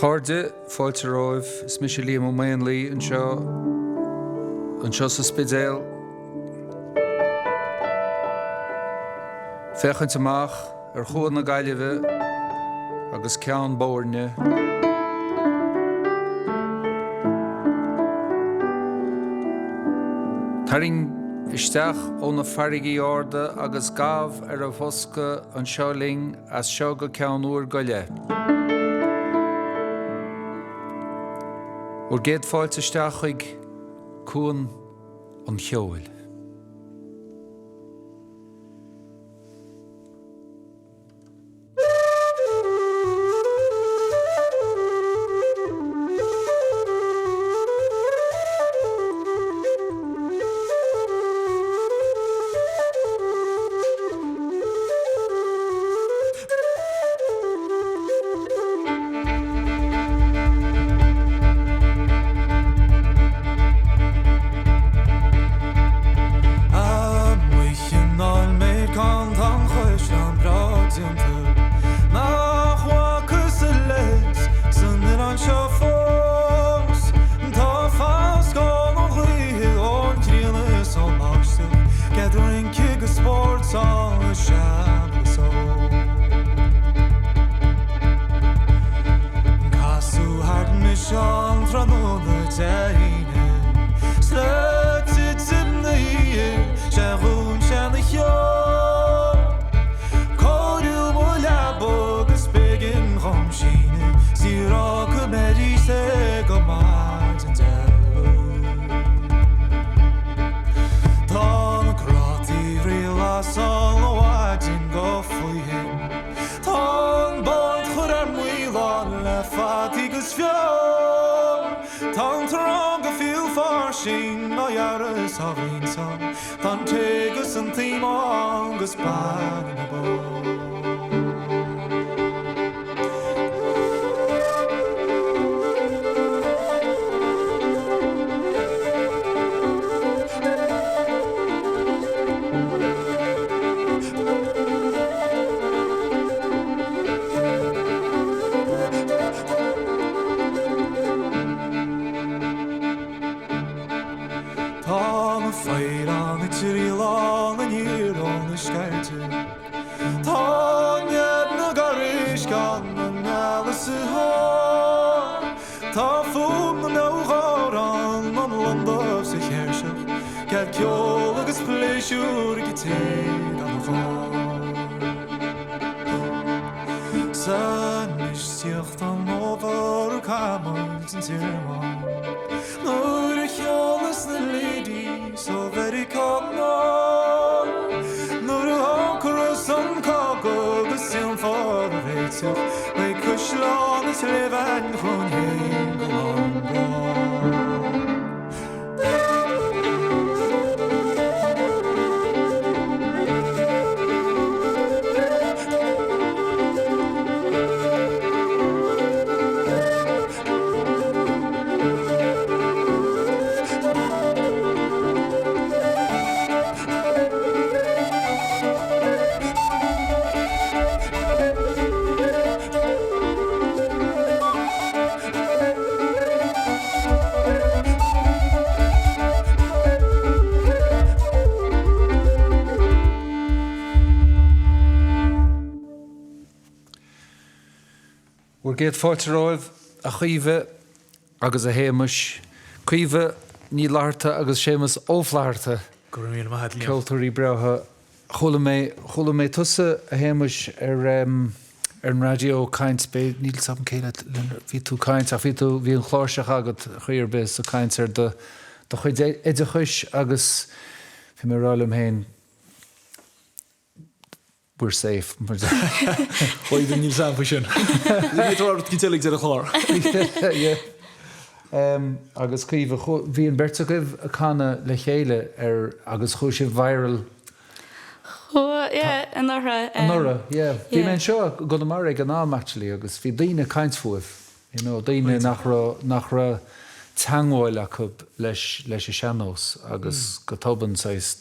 chairde, fáilte romhaibh. Is mise Liam Ó Maonlaí anseo, anseo sa Spidéal. Féachaint amach ar Chuan na Gaillimhe agus Ceann Boirne. Tarraing isteach ó na farraigí arda agus gabh ar an bhfoscadh anseo linn as seo go ceann uair go leith. Bhur gcéad fáilte isteach chuig Cuan an Cheoil. Amuigh in Ard-Mhéarcán tá an chaisleán breá déanta Nach bhfacthas a leithéid san oileán seo fós Tá foscadh ón ghaoth, ón ghrian is ón mbáisteach Cead rince agus spóirt ann sean agus óg. Casadh thart mise ann tráthnóna Dé hAoine 's le titim na hoíche 'sé dhún sé 'na cheol. Cóiriú mo leaba agus b'éigean dhom síneadh 's níor fhága mé arís é go maidin Dé Luain. Tá na prátaí réidh ann ó mhaidin go faoithin. Tá an bád curtha ar maoil le fataí 'gus feoil. Tá an t-arán go fial fairsing á ghearradh is á bhraointeáil. Tá an tae 'gus an t-im ann 'gus bean ina bó. Tá na faoileáin ag triall ann aniar óna sceirde. Tá nead na gcorruisc ann a mealladh sa thóir. Tá fuaim na mbeoghar ann, an lon dubh sa chéirseach, cead ceoil agus pléisiúr ag an té gan a gháir. 'S anois tíocht an fhómhair caithfimid an téarma. Nuair a sheolas na ladies ó Mheiriceá anall, Nuair a thiocfas an cogadh agus déanfar a réiteach, Beidh caisleán is léibheann chugainn féin go lán breá. Bhur gcéad fáilte romhaibh, a Chaoimhe agus a Shéamais. Caoimhe Ní Fhlatharta agus Séamas Ó Flatharta. Go raibh míle maith a't, Liam. Ceoltóirí breátha. Chuala mé, chuala mé tusa, a Shéamais, ar ar an raidió ag caint, b'é, níl 's agam cé le, bhí tú ag caint ach bhí tú, bhí an chláirseach agat chaoi ar bith is ag caint ar do, do chuid oideachais agus bhí mé ag rá liom féin, We're safe. Bhuel, níl 's a'm faoi sin. Ní tú rud cinnte ag deireadh an chláir. Yeah. Agus Caoimhe, bhí an bheirt agaibh ag canadh le chéile ar agus chuaigh sibh viral. Chuaigh, yeah, anuraidh. Anuraidh, yeah. Bhí mé anseo i gConamara ag an am actually agus bhí daoine ag caint fúibh. You know, daoine nach raibh, nach raibh teangmháil acu leis, leis an sean-nós agus go tobann saghas,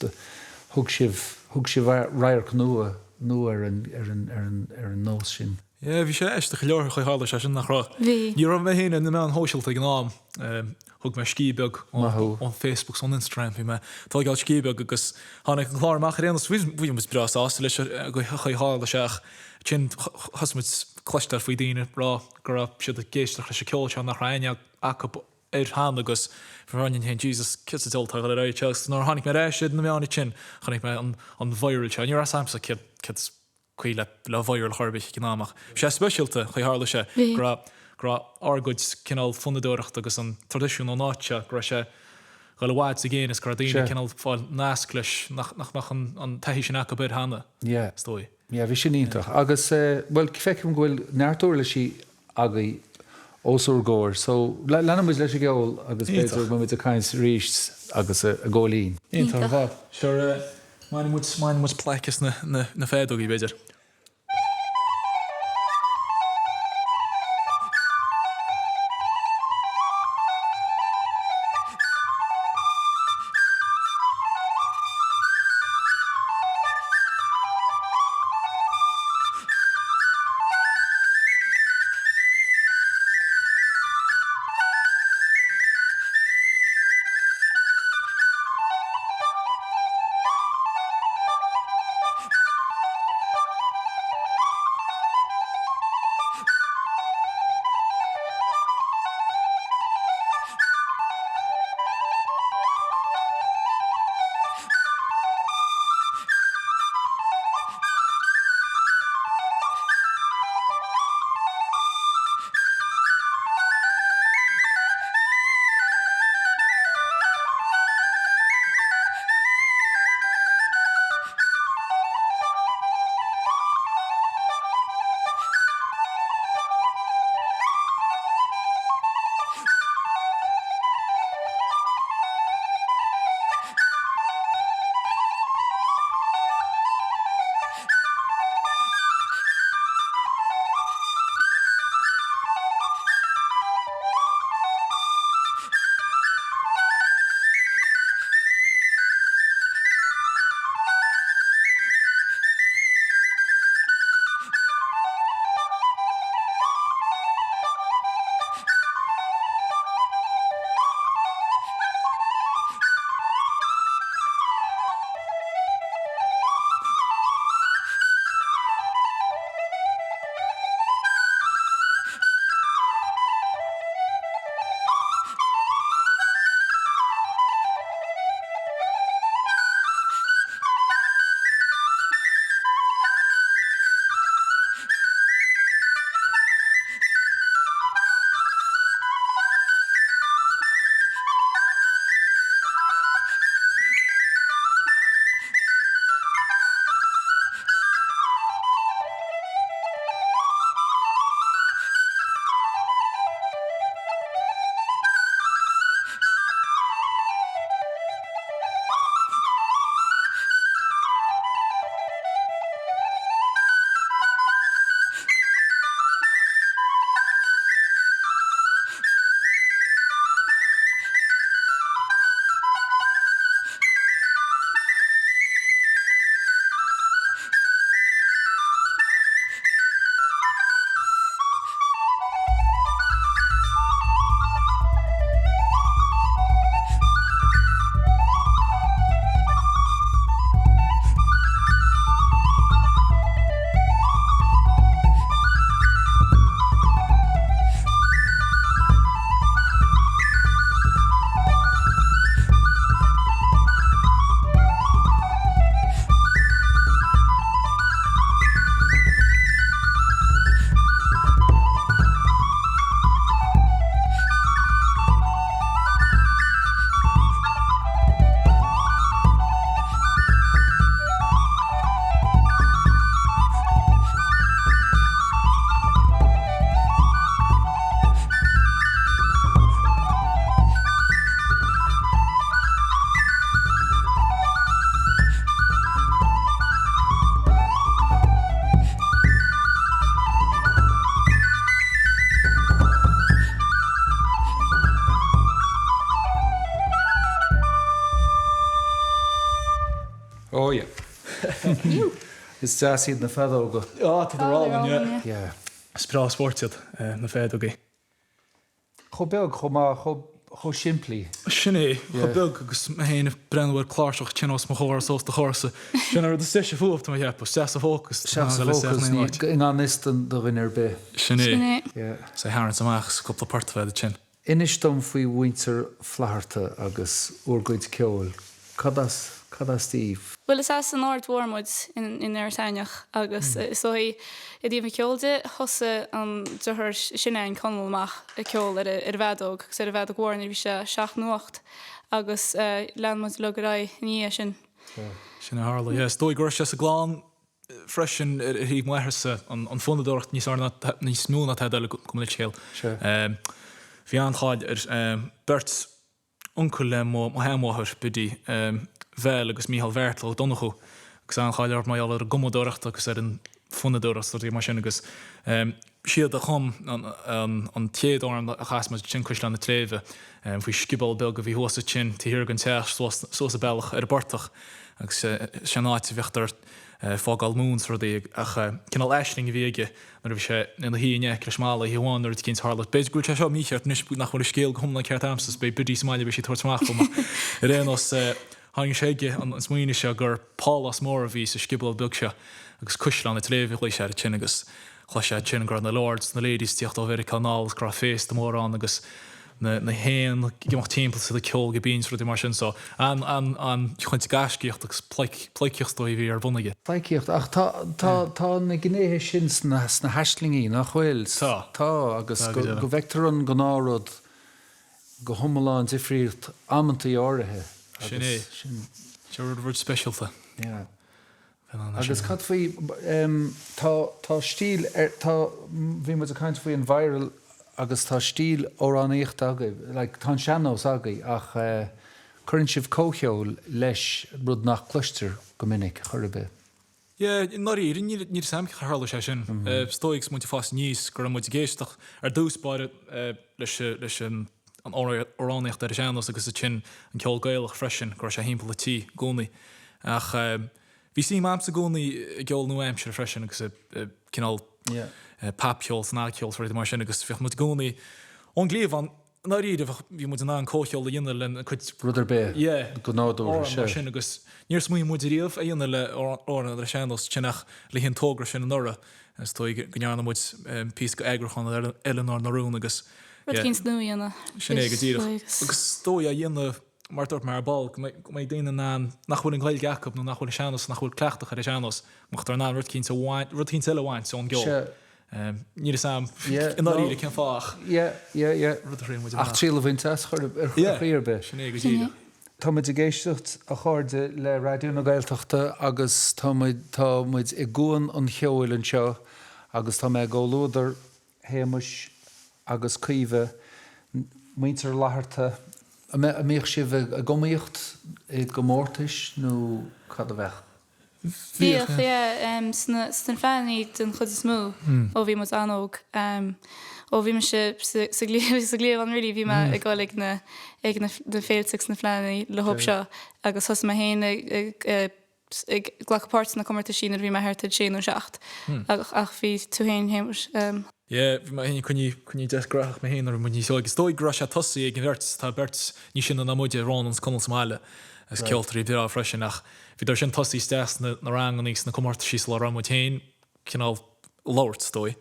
thug sibh, thug sibh radharc nua, nua ar an, ar an, ar an, ar an nós sin. Yeah, bhí sé aisteach go leor an chaoi a tharla sé sin, nach raibh? Bhí. Ní raibh mé féin ar na meáin shóisialta ag an am. Thug mé scíth beag ón Facebook 's ón Instagram, bhí mé ag tógáil scíth beag agus tháinig an clár amach ar aon nós. Bhí muid breá sásta leis an chaoi a tharla sé ach ansin thosaigh muid cloisteáil faoi daoine ag rá go raibh siad ag éisteacht leis an ceol seo nach raibh aithne acu air cheana agus bhí mé linn féin Jesus, céard sa diabhal atá ag dul ar aghaidh anseo agus nuair a tháinig mé ar ais ar na meáin ansin chonaic mé an viral seo. Ní raibh 's a'msa céard céard is caoi le le viral chor ar bith ag an am ach bhí sé speisialta an chaoi a tharla sé go raibh go raibh ár gcuid cineál fonnadóireachta agus an traidisiún ón áit seo go raibh sé ag dul i bhfad is i gcéin is go raibh daoine cineál fáil nasc leis nach nach mbeadh an an taithí sin acu air cheana is dóigh. Yeah, bhí sin iontach. Agus, bhuel, feicim go bhfuil neart uirlisí agaibh os ár gcomhair. So, leanfaidh muid leis an gceol agus b'fhéidir go mbeidh muid ag caint arís agus a Ghóilín. Iontach ar fad. Sure, mbainfidh muid, mbainfidh muid plaic as na, na, na feadógaí, b'fhéidir. Oh yeah. Is deas iad na feadóga. Á, tá siad álainn, yeah. Yeah. Is breá an spórt iad na feadógaí. Chomh beag, chomh maith, chomh, chomh simplí. Sin é, chomh beag agus mé féin ag breathnú ar cláirseach tinn os mo chomhair is os do chomhairsa. Sin an rud is deise fúthu, tá mé ag ceapadh. Isteach sa phóca is Isteach sa phóca, ní i ngan fhios do dhuine ar bith. Sin é. Is é tharraingt amach is cúpla port a bheith agat ansin. Inis dom faoi mhuintir Flatharta agus úr gcuid ceoil. Cad as, cad as daoibh? Bhuel, is as an Aird Mhór muid in Iorras Aithneach agus is dóigh, i dtaobh an cheoil de, thosaigh an deartháir is sine againn, Conall, amach ag ceol ar an bhfeadóg agus ar an bhfeadóg mhór nuair a bhí sé seacht nó ocht agus lean muid uilig ar aghaidh ina dhiaidh sin. Sin a tharla, yeah. Is dóigh go raibh sé sa gclann freisin ar thaobh mo atharsa, an fonnadóireacht níos fearr ná, níos mó ná tada eile, gabh mo leithscéal. Bhí an-cháil ar beirt uncail le mo sheanmháthair, Biddy, Val agus Mícheál Bheairtle Ó Donnchú, agus an-cháil orthu mar gheall ar an gcumadóireacht agus ar an bhfonnadóireacht is rudaí mar sin agus siad a chum an chéad amhrán a chas muid ansin, Cuisleán na Tréibhe, faoi sciobóil beag a bhí thuas ansin taobh thiar den teach suas an bealach ar an bportach agus sin an áit a bhíodh ag fágáil móin is rudaí ach cineál aisling a bhí aige nuair a bhí sé ina shuí in aice leis an mballa oíche amháin nuair a eicínt tharla. B'fhéidir go bhfuil sé seo mícheart anois nach bhfuil an scéal go hiomlán ceart a'msa is beidh Biddy sa mbaile beidh sí ag tabhairt amach dom ach ar aon nós tháinig sé aige an smaoineamh seo gur pálás mór a bhí sa scioból beag seo agus Cuisleán na Tréibhe a ghlaoigh sé air ansin agus chlois sé ansin go raibh na lords, na ladies ag tíocht ó Mheiriceá anall agus go raibh féasta mór ann agus na na héin ag imeacht timpeall is iad ag ceol go binn is rudaí mar sin so an an an chuid gaiscíocht agus pleidhcíocht is dóigh a bhí ar bun aige. Pleidhcíocht ach tá tá tá na gnéithe sin sna sna haislingí nach bhfuil? Tá. Tá agus go go bhfeictear an gnáthrud go hiomlán difriúil amantaí áirithe agus Sin é. sin. Sin rud rud speisialta. Yeah. Agus cad faoi, tá, tá stíl ar, tá, bhí muid ag caint faoi an viral agus tá stíl amhránaíochta agaibh, like tá an sean-nós agaibh ach cuireann sibh comhcheol leis, rud nach gcloistear go minic chor ar bith. Yeah, i ndáiríre, níl a fhios a'm cén chaoi ar tharla sé sin. Is dóigh agus muid ag fás aníos go raibh muid ag éisteacht ar dtús báire leis, leis an amhránaíocht ar an sean-nós agus ansin an ceol Gaelach freisin, go raibh sé thimpeall an tí i gcónaí. Ach bhí suim a'msa i gcónaí i gceol nua-aimseartha freisin agus i cineál popcheol, snagcheol is rudaí mar sin agus bhíodh muid i gcónaí ón gcliabhán, i ndáiríre bheadh, bhí muid in ann comhcheol a dhéanamh lena cuid Rud ar bith, yeah, go nádúrtha, amhrán mar sin agus níor smaoinigh muid riamh a dhéanamh le amhrán ar an sean-nós sin ach le haghaidh an togra sin anuraidh is dóigh go ndearna muid píosa d'eagrúchán ar Eileanóir na Rún agus Rud yeah, eicínt nua a dhéanamh. Sin é go díreach. Agus is dóigh a dhéanamh mar dúirt mé ar ball, go mbeidh daoine in ann, nach bhfuil an Ghaeilge acu nó nach bhfuil an sean-nós, nach bhfuil cleachtach ar an sean-nós, go mbeadh in ann rud eicínt a bhaint, rud eicínt eile a bhaint ón gceol. Níl a fhios a'm i ndáiríre cén fáth ach rud a thriail muid amach. Ach triail a bhaint as chor ar chaoi ar bith. Sin é go díreach. Tá muid ag éisteacht, a chairde, le Raidió na Gaeltachta agus tá muid, tá muid i gCuan an Cheoil anseo agus tá mé i gcomhluadar Shéamuis agus Caoimhe, muintir Fhlatharta, an mbíodh sibh ag iomaíocht i gcomórtais nó cad a bheadh? Bhíodh, yeah, sna fleánna den chuid is mó ó bhí muid an-óg. Ó bhí mise sa gcliabhán really bhí mé ag dul ag na ag na féilte agus na fleánna leo seo agus thosaigh mé féin ag ag glacadh páirt sna comórtaisí nuair a bhí mé thart ar sé nó seacht ach bhí tú féin Shéamuis. Yeah, bhí mé féin ag coinní, coinní deas graitheach mé féin nuair a bhí muid níos óige. Is dóigh go raibh sé tosaithe ag an bheirt, tá beirt níos sine ná muide, Rónán is Conall sa mbaile, is ceoltóirí breá freisin ach bhíodar sin tosaithe isteach sna na ranganna sna comórtaisí sula raibh muid féin cineál ag labhairt, is dóigh.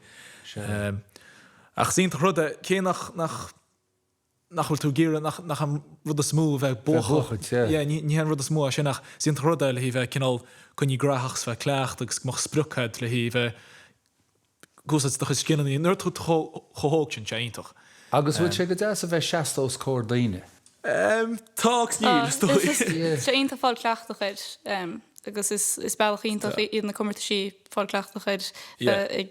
Ach is iontach rud é, cé nach, nach, nach bhfuil tú ag iarraidh, nach, nach an rud is mó a bheith ag buachan. Yeah, ní, ní hé an rud is mó é sin ach is iontach rud é le haghaidh bheith cineál coinní graitheach is bheith ag cleachtadh agus go mbeadh sprioc agat le haghaidh bheith ag úsáid do chuid scileanna. Nuair atá tú chomh, chomh hóg sin, sé iontach. Agus bhfuil sé go deas a bheith seasta os comhair daoine? Tá agus níl, is dóigh. Tá sé iontach fáil cleachtach air agus is bealach iontach iad na comórtaisí fáil cleachtach air bheith ag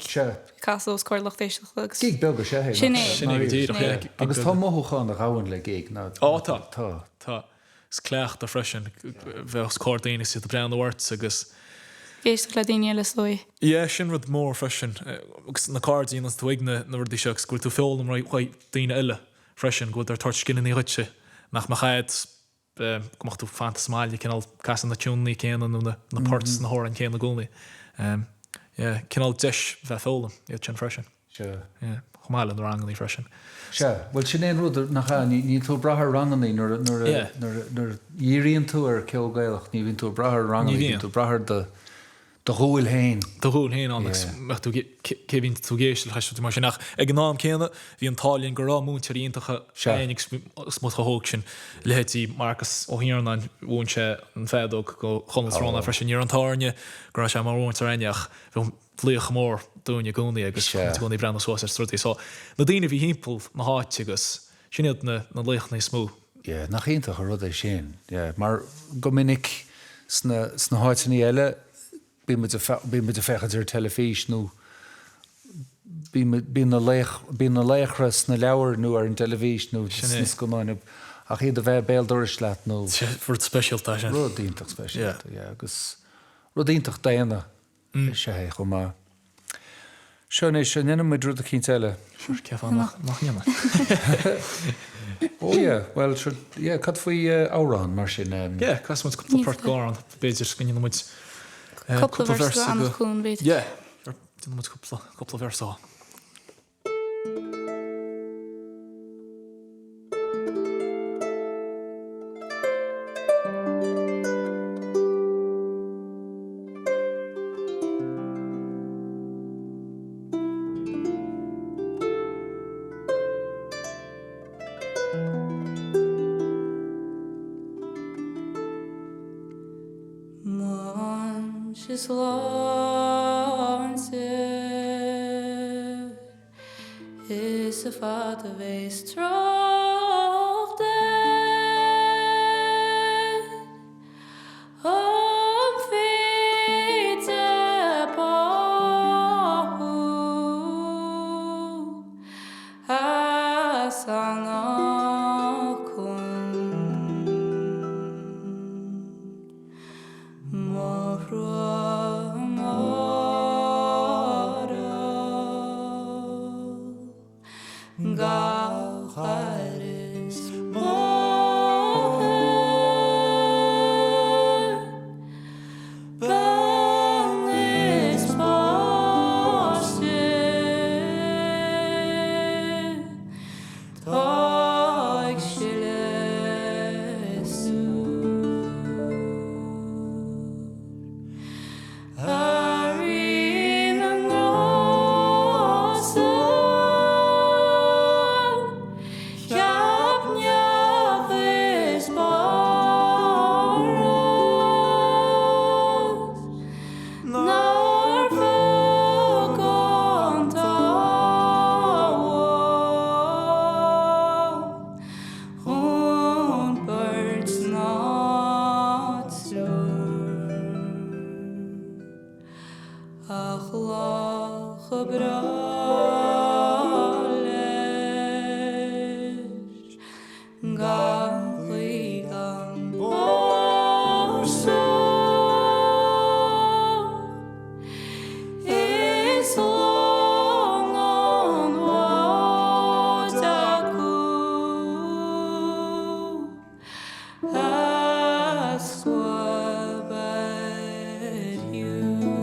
casadh os comhair lucht éisteachta agus. Gig beag is ea é. Sin é. Sin é go díreach, yeah. Agus tá mothúchán a ghabhann le gig, ná. Ó tá. Tá. Tá. Is cleachtadh freisin bheith os comhair daoine is iad ag breathnú ort agus. Éisteacht le daoine eile is dóigh. Yeah, sin rud mór freisin. Agus na cairde a dhéananns tú ag na rudaí seo agus go bhfuil tú ag foghlaim ó daoine eile freisin, go bhfuil ag tabhairt scileanna dhuitse nach mbeadh a'd go mbeadh tú fanta sa mbaile cineál casadh na tiúineanna céanna nó na poirt sna hamhráin céanna i gcónaí. Yeah, cineál deis bheith ag foghlaim iad sin freisin. Sea. Yeah. Chomh maith le na rangannaí freisin. Sea. Bhuel, sin é an rud, nach ea? Níl tú ag brath ar rangannaí nuair a, nuair a, Yeah. nuair a, nuair a dhíríonn tú ar ceol Gaelach, ní bhíonn tú ag brath ar rangannaí, Ní bhíonn. bíonn tú ag brath ar do, do dhúil féin. Do dhúil féin ann agus Yeah. mbeadh tú ag, cé bhíonn tú ag éisteacht leis rudaí mar sin ach ag an am céanna bhí an t-ádh linn go raibh múinteoirí iontacha Sea. againn agus agus muid chomh hóg sin, leithéidí Marcus Ó hIarnáin, mhúin sé an feadóg go Chonall Oh. Srónach freisin. Ní raibh an t-ádh orainne go raibh sé mar mhúinteoir againne ach bhí laoch mór dúinn i gcónaí agus Sea. i gcónaí ag breathnú suas air is rudaí. So, na daoine a bhí thimpeall na háite agus sin iad na na laochanna is mó. Yeah, nach iontach an rud é sin. Yeah, mar go minic sna sna háiteanna eile bíonn muid ag bíonn muid ag féachaint ar teilifís nó bíonn bíonn na laoch bíonn na laochra sna leabhair nó ar an dteilifís nó Sin sna é. scannáin ach iad a bheith béal dorais leat nó Rud speisialta é sin. Rud iontach speisialta, yeah, agus rud iontach daonna. Is ea é chomh maith. Seo anois, an ndéanfaidh muid rud eicínt eile? Sure, cén fáth nach ndéanfaidh? Oh yeah, well sure, yeah, cad faoi amhrán mar sin? Yeah, casfaidh muid cúpla port d'amhrán, b'fhéidir go ndéanfaidh muid cúpla véarsa go Anach Cuain, b'fhéidir. Yeah, sure, déanfaidh muid cúpla, cúpla véarsa. Mo shláinte Is fada bhéas trácht air An féidir báthú as Eanach Cuain? Mo thrua mhór Gach air is máthair, bean is páiste. Tá ag sileadh súr. A Rí na nGrásta, cheap neamh is barras Nár bheag an t-ádh dhúinn beirt ná triúr Ach laoch breá leis. Gan ghaoth gan báisteach Is lán an bháid acu A scuab ar shiúl.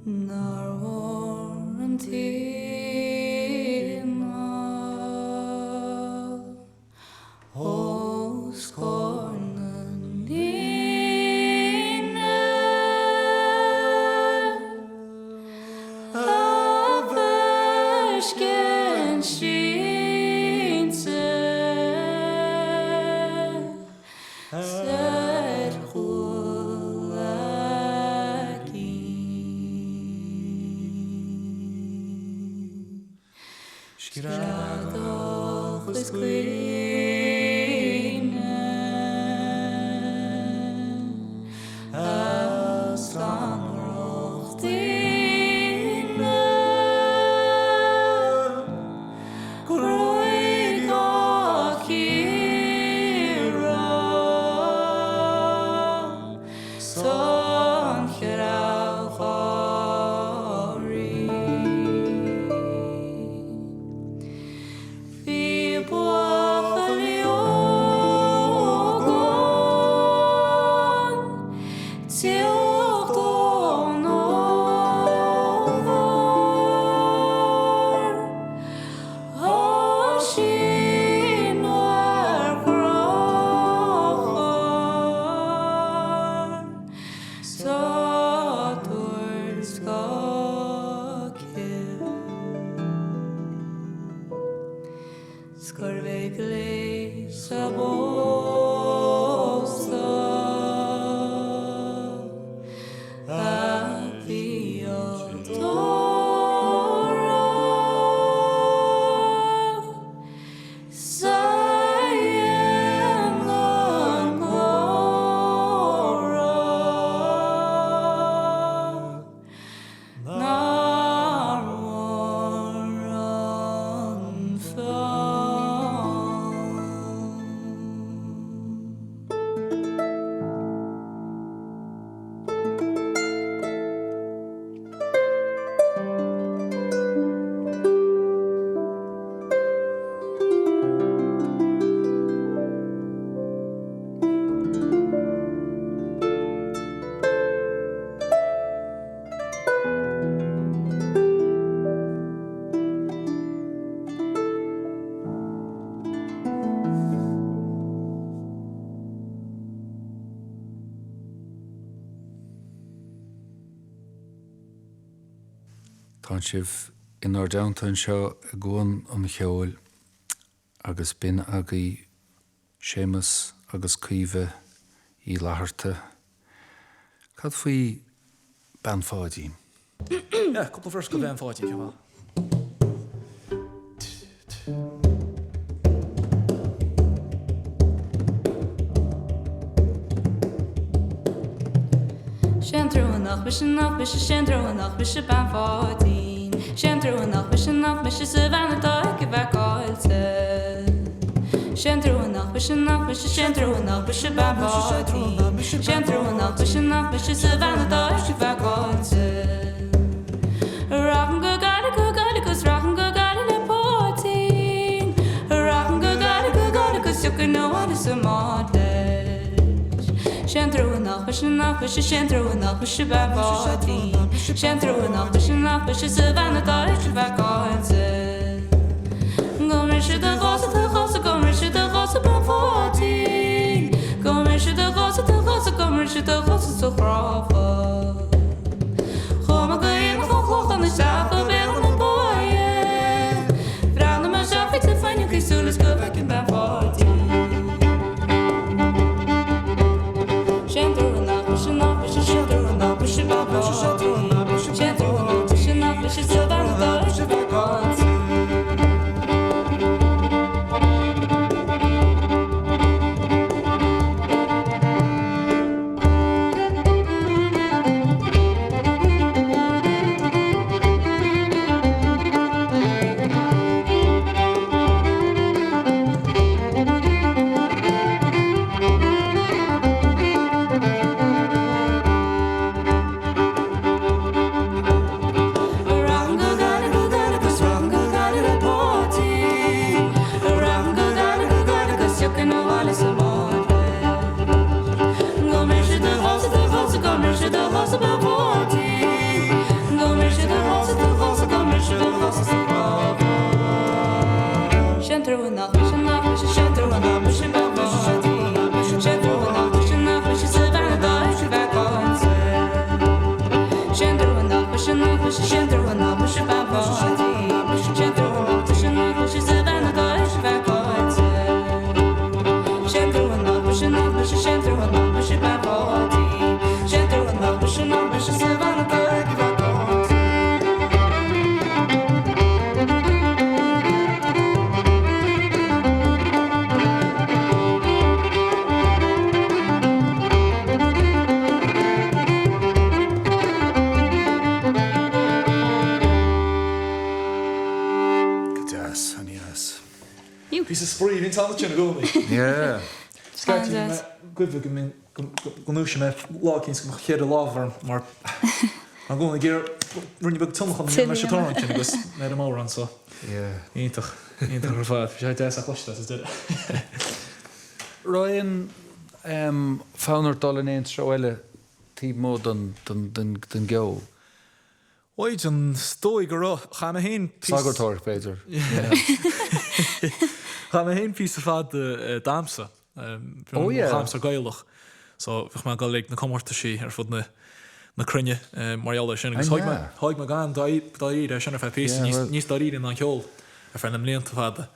Nár mhór an t-ionadh os comhair na ndaoine a bhfeiscint sínte. Screadach is caoineadh A scanródh daoine Gruaig á cíoradh San chreamhgháirí. Bhí buachaillí óg ann tíocht ón fhómhar á síneadh ar chrochadh 's á dtabhairt go cill. 'S gurbh é gléas a bpósta a bhí á dtórramh 's a dhein an móradh. Nár mhór an fonn. Tá sibh inár dteannta anseo i gCuan an Cheoil agus b'in agaibh Séamus agus Caoimhe Uí Fhlatharta. Cad faoi Bean Pháidín? Yeah, cúpla verse go Bean Pháidín, cén fáth? Sé'n trua nach mise nach mise sé'n trua nach mise Bean Pháidín Sé'n trua nach mise nach mise sa bhean atá aici bheith caillte Sé'n trua nach mise nach mise sé'n trua nach mise Bean Pháidín Sé'n trua nach mise nach mise sa bhean atá aici bheith caillte Rachainn go Gaillimh go Gaillimh 'gus rachainn go Gaillimh le Páidín Rachainn go Gaillimh go Gaillimh 'gus thiocfainn abhaile sa mbád leis Sé'n trua nach mise nach mise sé'n trua nach mise Bean Pháidín Sé'n trua nach mise nach mise sa bhean atá aici bheith caillte Go mbrise do chosa do chosa go mbrise do chosa Bean Pháidín Go mbrise do chosa do chosa go mbrise do chosa sa chrábhadh Chuaigh mé go hAonach an Chlocháin isteach go Béal na Bóinne Bhreathnaigh mé isteach fríd an bhfuinneog ag súil is go bhfeicfinn Bean Pháidín Sé'n trua nach mise nach mise sé'n trua nach mise Bean Pháidín Sé'n trua nach mise nach mise sa bhean atá aici bheith caillte. Rachainn go Gaillimh go Gaillimh 'gus rachainn go Gaillimh le Páidín Rachainn go Gaillimh go Gaillimh 'gus thiocfainn abhaile sa mbád leis Go mbrise do chosa do chosa go mbrise do chosa Bean Pháidín Go mbrise do chosa do chosa go mbrise do chosa sa chrábhadh Sé'n trua nach mise nach mise sé'n trua nach mise Bean Pháidín Sé'n trua nach mise nach mise sa bhean atá aici bheith caillte Sé'n trua nach mise nach mise sé'n trua nach mise Bean Pháidín Sé'n trua nach mise nach mise sa bhean atá aici bheith caillte Sé'n trua nach mise nach mise sé'n trua nach mise Bean Pháidín Sé'n trua nach mise nach mise sa bhean atá aici bheith caillte. Píosa spraoi a bhíonns ann ansin i gcónaí. Yeah. Scaití bhí mé goimh go mbínn, go ndúiseodh mé lá eicínt go mbeadh cheithre lámh orm mar i gcónaí ag iarraidh ruainne beag tionlacan a dhéanamh leis an t-amhrán sin agus mé ar an mbodhrán so. Yeah. Iontach, iontach ar fad. Bhí sé deas a chloisteáil sa deireadh. Raibh aon fonn ort dul in aon treo eile taobh amuigh den gceol? Bhuel, is dóigh go raibh. Chaith mé féin píosa. Sagartóireacht, b'fhéidir. Chaith mé féin píosa fada damhsa. Oh yeah. Dhamhsóir Gaelach. So bhíodh mé ag dul ag na comórtaisí ar fud na na cruinne mar gheall air sin. Agus thóg mé thóg mé go han-dáiríre é sin ar feadh píosa, níos dáiríre ná an ceol ar feadh na mblianta fada.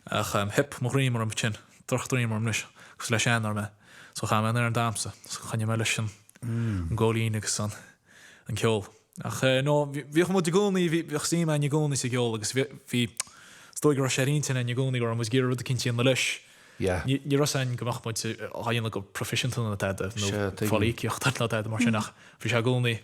Ach theip mo dhroim orm ansin, drochdhroim orm anois, cosúil le seanfhear mé. So chaith mé an oiread damhsa, so choinnigh mé leis an góilín agus an an ceol. Ach no, bhíodh muid i gcónaí, bhíodh suim againn i gcónaí sa gceol agus bhí, is dóigh go raibh sé ar intinn againn i gcónaí go raibh muid ag iarraidh rud eicínt a dhéanamh leis. Yeah. Ní raibh fhios againn go mbeadh muid á dhéanamh go proifisiúnta nó tada, nó fáil íocaíocht nó tada mar sin ach bhí sé i gcónaí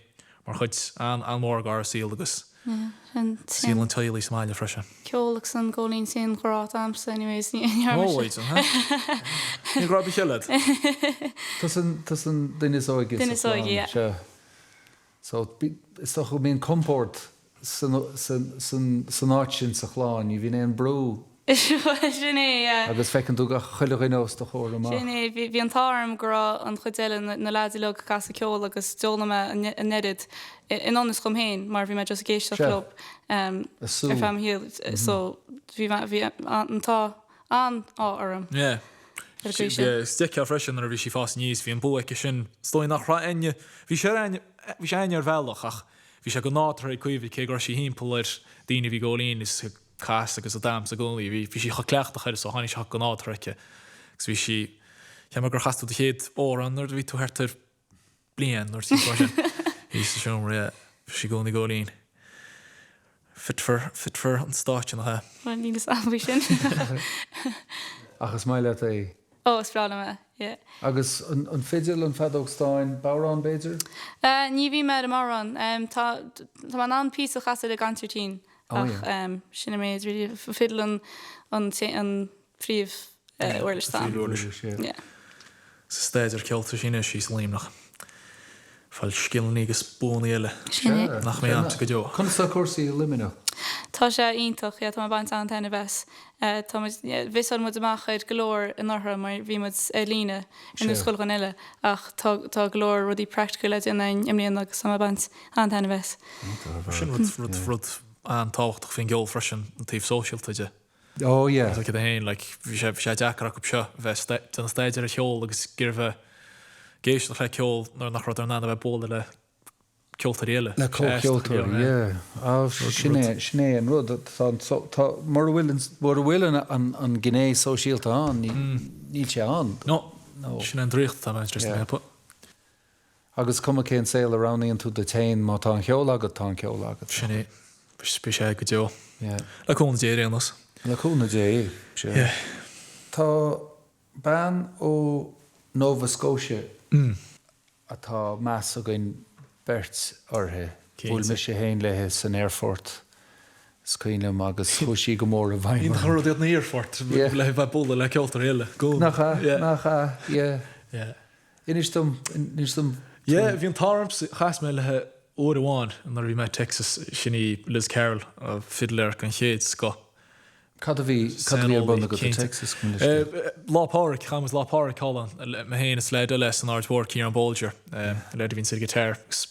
mar chuid an-mhór dár saol agus saol an teaghlaigh sa mbaile freisin. Ceol agus an góilín sin grá a'msa anyways ní dhearna mise. Ó, Níl grá ar bith eile a'd. Tusa an duine is óige sa chlann. Duine is óige, yeah. Sea. So, is dócha go mbíonn compord san áit sin sa chlann, ní bhíonn aon brú. Sin é, yeah. Agus feiceann tú gach chuile dhuine os do chomhair amach. Sin é, bhí an t-ádh orm go raibh an chuid eile, na leaids uilig ag casadh ceoil agus d'fhoghlaim mé an oiread i ngan fhios dhom féin mar bhí mé just ag éisteacht leo ar feadh mo shaoil. So, bhí an t-ádh, an-ádh orm. Yeah. Ar an gcaoi sin. Is d'fheicfeá freisin nuair a bhí sí ag fás aníos, bhí an bua aici sin. Is dóigh nach raibh éinne, bhí sé ar éinne, bhí sé éinne ar bhealach ach bhí sé go nádúrtha ag Caoimhe cé go raibh sí thimpeall ar daoine a bhí ag góilín is ag casadh agus ag damhsa i gcónaí. Bhí, bhí sí chomh cleachtach air so tháinig sé go nádúrtha aici. Agus bhí sí, cheap mé gur chas tú do chéad amhrán nuair a bhí tú thart ar bliain nó timpeall mar sin. Thíos sa seomra, yeah. Bhí sí i gcónaí ag góilín. Fit for, fit for an stáitse, nach ea? Bhuel, níl fhios a'm faoi sin. Ach is maith leat é? Ó, is breá liom é, yeah. Agus an, an fidil, an feadóg stáin, bodhrán b'fhéidir? Eh, ní bhím ar an mbodhrán. Tá, tá mé in ann píosa a chasadh ar an gconsairtín ach sin an méid really. Fidil an, an, an phríomh uirlis dom. Príomhuirlis, yeah. Sa staidéar ceoil tá sí anois, í sa Luimneach. Fáil scileanna agus buanna eile nach mbeidh a'msa go deo. Conas tá cúrsaí i Luimneach? Tá sé iontach, yeah, tá mé ag baint an-taitneamh as. Tá muid, mhissáil muid amach ar go leor anuraidh mar bhí muid ar líne ar nós chuile dhuine eile ach tá tá go leor rudaí practical le déanamh againn i mbliana agus tá mé ag baint an-taitneamh as. Sin rud, rud, rud an-tábhachtach faoin gceol freisin, an taobh sóisialta de. Oh yeah. Like iad féin, like, bhí sé, bhí sé deacair acu seo bheith ag déanamh staidéar ar cheol agus ag iarraidh bheith ag éisteacht le ceol nuair nach rabhadar in ann a bheith ag bualadh le ceoltóirí eile. Le comhcheoltóirí, yeah. Ah, sin é, sin é an rud. Tá an, tá, mura bhfuil an, mura bhfuil an, an, an gné sóisialta ann, ní, níl sé ann. No. No. Sin é an draíocht atá bainte leis na yeah. Agus cuma cén saol a roghnaíonn tú duit féin, má tá an cheol agat, tá an ceol agat. Sin é. Beidh sé go deo. Yeah. Le cúnamh Dé ar aon nós. Le cúnamh Dé, sea. Yeah. Tá bean ó Nova Scotia atá meas againn beirt uirthi. Bhuail mise féin léi san aerfort, is cuimhin liom, agus chuaigh sí go mór i bhfeidhm orm. Iontach an rud iad na haerfoirt le bheith ag bualadh le ceoltóirí eile. Nach ea? Nach ea? Yeah. Yeah. Inis dom, inis dom. Yeah, bhí an t-ádh ormsa, chas mé léi uair amháin nuair a bhí mé i Texas, sin í Liz Carroll, fidléir den chéad scoth. Cad a bhí, cad a bhí ar bun agat i Texas, gabh mo leithscéal? Lá Pádraig, chaith muid Lá Pádraig thall ann, mé féin is leaid eile as an Aird Mhór, Ciarán Bolger, leaid a bhíonns ar guitar agus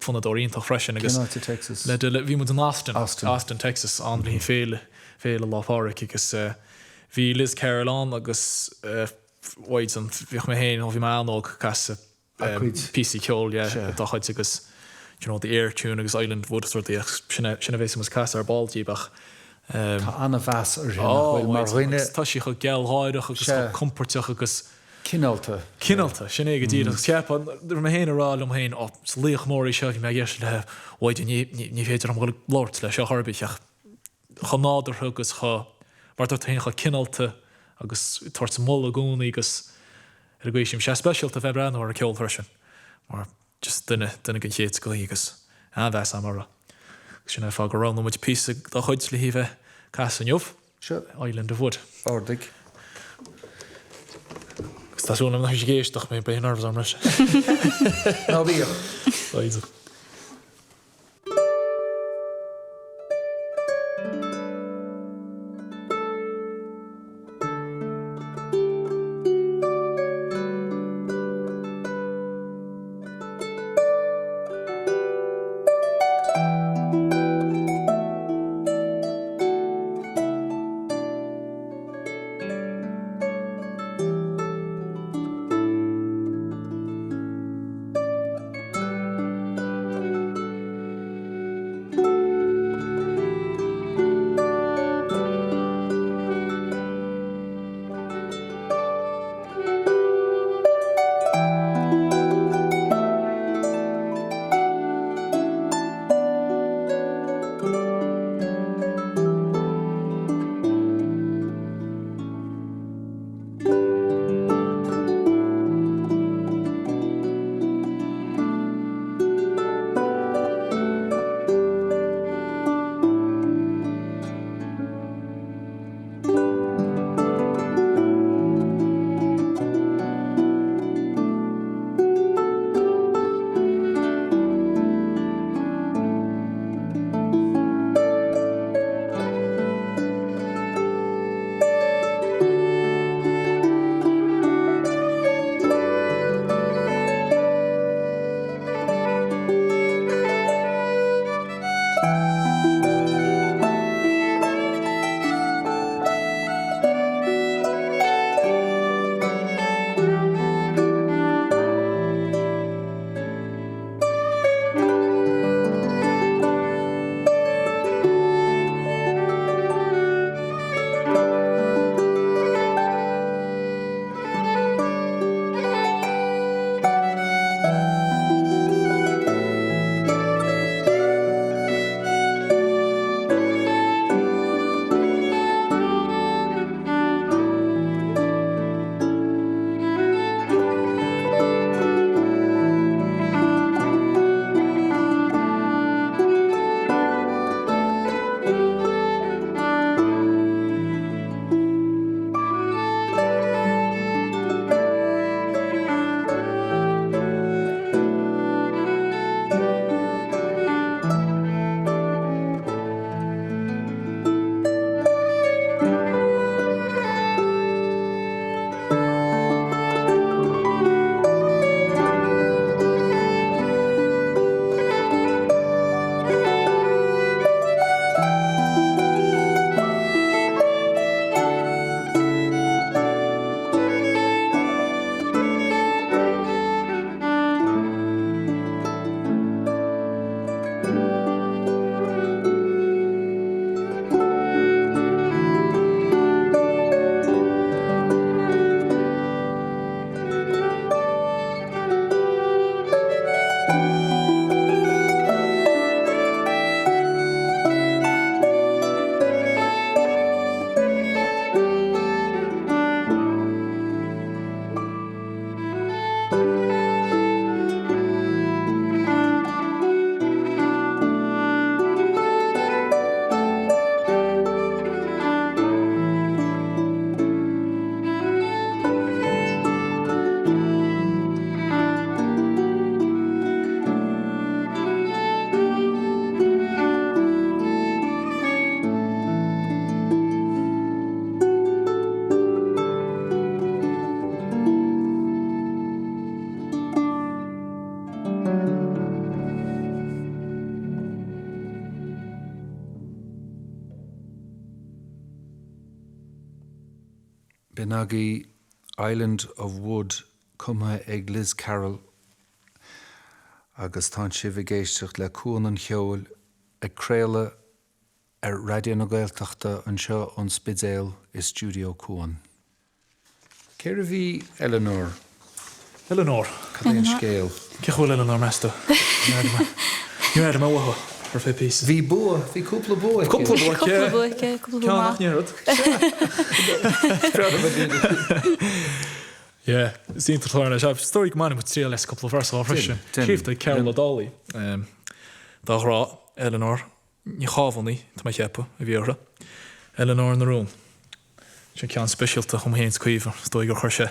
fonnadóir iontach freisin agus Cén áit i Texas? leaid eile, bhí muid in Austin, Austin. Austin, Texas, ann le haghaidh féile, féile Lá Pádraig agus bhí Liz Carroll ann agus Mhaighdean, bhíodh mé féin, ó bhí mé an-óg, ag casadh píosaí ceoil, yeah, dá chuid agus, do you know, The Air Tune agus Island Wood is rudaí ach sin é, sin a bhéas muid ag casadh ar ball díobh ach ehm. Tá an-mheas uirthi, nach bhfuil, mar dhuine. Tá sí chomh gealgháireach agus chomh compóirteach agus. Cineálta. Cineálta, sin é go díreach. Agus cheapfá, raibh mé féin ag rá liom féin, ó, is laoch mór í seo, bhí mé ag éisteacht léi, Mhaighdean, ní, ní, ní féidir liom dhul ag labhairt léi seo chor ar bith ach, chomh nádúrtha agus chomh, mar a dúirt tú féin, chomh cineálta agus ag tabhairt moladh i gcónaí agus ar an gcaoi sin. Sé speisialta a bheith ag breathnú ar a ceol freisin mar just duine, duine den chéad scoth í agus an-mheas agam uirthi. Agus sin é an fáth gur roghnaigh muid píosa dá chuid le hí a bheith ag casadh inniu. Seo. Island of Wood. Ardaigh. Agus tá súil agam nach mbeidh sí ag éisteacht, beidh nerves orm leis. Ná bíodh. Foighid. B'in agaibh Island of Wood cumtha ag Liz Carroll agus tánn sibh ag éisteacht le Cuan an Cheoil ag craoladh ar Raidió na Gaeltachta anseo ón Spidéal i stiúideo Cuan. Céard a bhí Eleanor? Eleanor. Cad é an scéal? Cén chaoi a bhfuil Eleanor, meas tú? Níor airigh mé uaithi ar feadh píosa. Bhí bua, bhí cúpla bua aici. Cúpla bua aici. Cúpla bua aici, cúpla bua maith. Ceann nach ndéarfad. Yeah, is iontach an t-amhrán é. Is dóigh go mbainfidh muid triail as cúpla véarsa dhó freisin. Scríofa ag Cearbhall Ó Dálaigh dá ghrá, Eleanor. Ní Chábhánaigh, tá mé ag ceapadh, a bhí uirthi. Eileanóir na Rún. Sin ceann speisialta dhom féin is Caoimhe, is dóigh gur chuir sé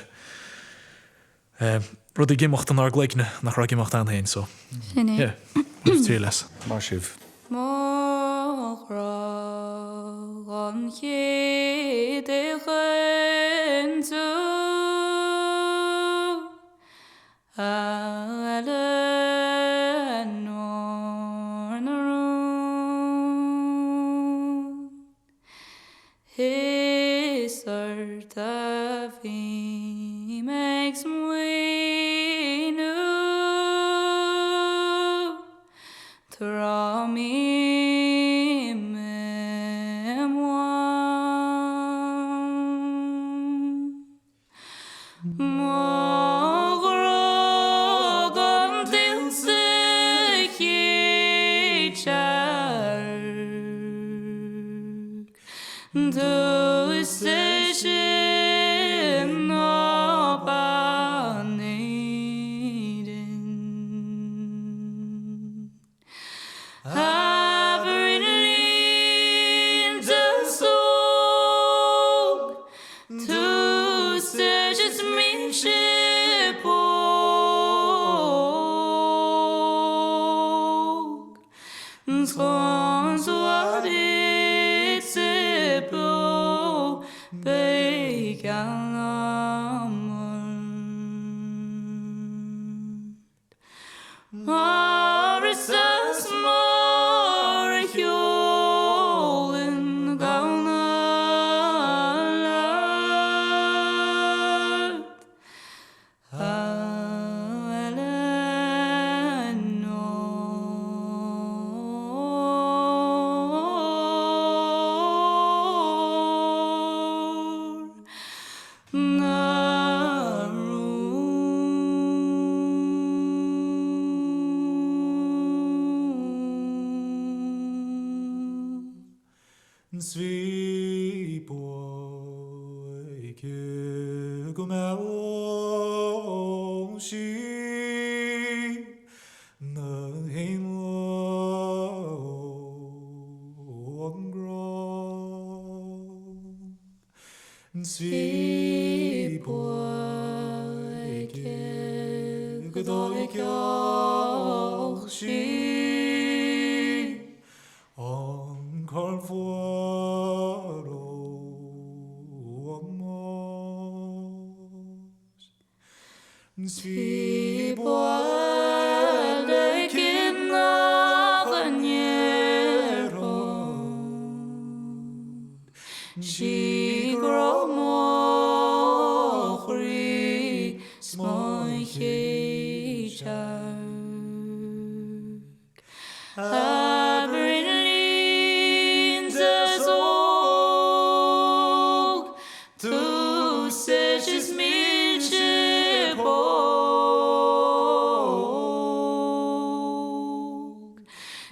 rud ag imeacht inár gcloigne nach raibh ag imeacht ann féin, so Sin é. yeah, bain triail as. Maith sibh. Mo ghrá an chéad a ghoin tú, A Eileanóir na Rún. Is ort a bhím ag smaoineamh tráth mbím i m'uain. Mo ghrá gan tuillte sa chéad searc, Tusa sin ná bean Éireann. A bhraoinín deas óg, tusa is milse póg. 'S chun duitse beo beidh geall agam ort. Mar is as mar a sheolann gamhna leat, a Eileanóir. Na Rún. 'S bhí bua aici go mbeadh sí 'na héanlaith ón ngrá. 'S bhí bua aici go dtóigfeadh sí an corrphuar ón mbás. 'S bhí bua aici nach ndéarfadh sí go raibh mo chroí 's mo chéad searc. A bhraoinín deas óg, tusa is milse póg.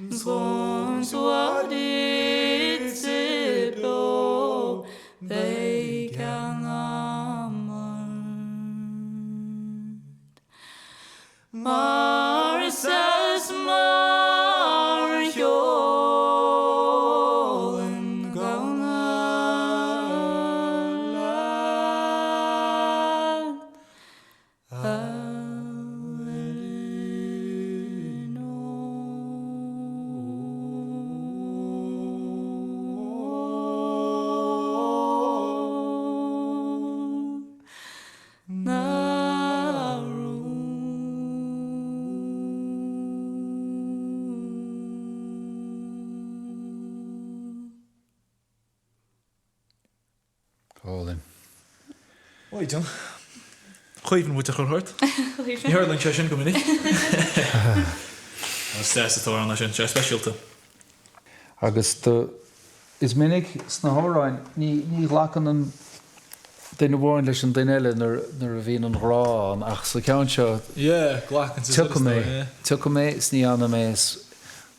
'S chun sua duitse beo beidh ceann agam ort. Mar is as mar a sheolann gamhna leat, a Eileanóir. Na Rún. Go hálainn. Well done. Chuimhnigh muid a chur thart. Ní tharlaíonn sé sin go minic. Is deas an t-amhrán é sin, sé speisialta. Agus do, is minic sna hamhráin, ní, ní ghlacann an duine amháin leis an duine eile nuair, nuair a bhíonn an ghrá ann ach sa cheann seo, Yeah, glacann siad tiocfaidh mé, tiocfaidh mé is ní fhanfaidh mé is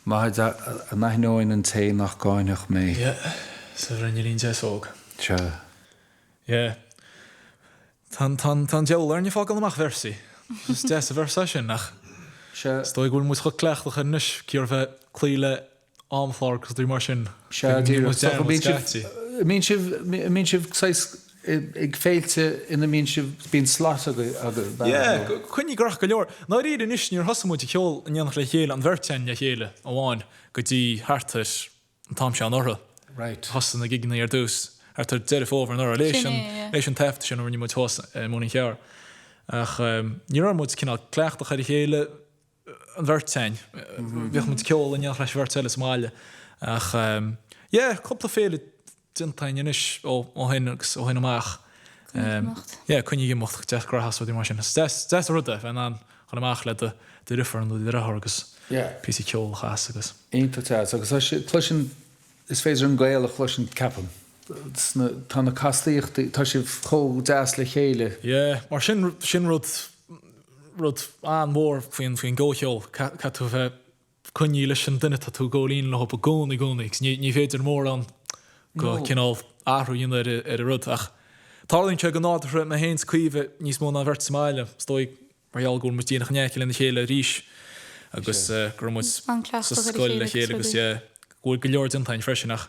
maith a n-aithneoinn an té nach gcáinfeadh mé. Yeah, sa bhraoinín deas óg. Sea. Yeah. Tá an, tá an, tá an diabhal orainn ag fágáil amach véarsaí. Is deas an véarsa é sin ach Sea. is dóigh go bhfuil muid chomh cleachtach air anois, cíor bheith cloí le amchlár agus rudaí mar sin. Sea, Bíonn díreach. muid Is dócha dearmad bíonn sibh, scaití. An mbíonn sibh, an mbíonn sibh saghas ag féilte ina mbíonn sibh, bíonn slot agaibh? Yeah, coinnigh graitheach go leor. Ndáiríre anois níor thosaigh muid ag ceol in éineacht le chéile, an bheirt againn le chéile amháin, go dtí thart ar an t-am seo anuraidh. Right. Thosaigh na gigeanna ar dtús, thart ar Deireadh Fómhair anuraidh, léis an, léis an taifeadadh sin a rinne muid thuas i Móinín Chearr. Ach ní raibh muid cineál cleachtach ar a chéile, an bheirt againn. Bhíodh muid ag ceol in éineacht leis an bheirt eile sa mbaile. Ach yeah, cúpla féile déanta againn anois ó shin agus ó shin amach. Yeah, coinnigh ag imeacht, deas graitheach is rudaí mar sin. Is deas, deas an rud é, bheith in ann dhul amach le do dheirfiúr nó do dheartháir agus píosa ceoil a chasadh agus. Iontach deas agus tá sé, cloiseann, is féidir an gaol a chloisint, ceapaim. Sna, tá na castaíochtaí, tá sibh chomh deas le chéile. Yeah, mar sin, sin rud, rud an-mhór faoin, faoin gcomhcheol, caithfidh tú a bheith coinnithe leis an duine atá tú ag gabháil fhoinn leo i gcónaí, i gcónaí, agus ní, ní féidir mórán go cineál athrú a dhéanamh ar, ar an rud ach tarlaíonn sé go nádúrtha mé féin 's Caoimhe níos mó ná an bheirt sa mbaile, is dóigh mar gheall go bhfuil muid díreach in aice lena chéile arís agus go raibh muid sa scoil le chéile agus yeah, go bhfuil go leor déanta againn freisin ach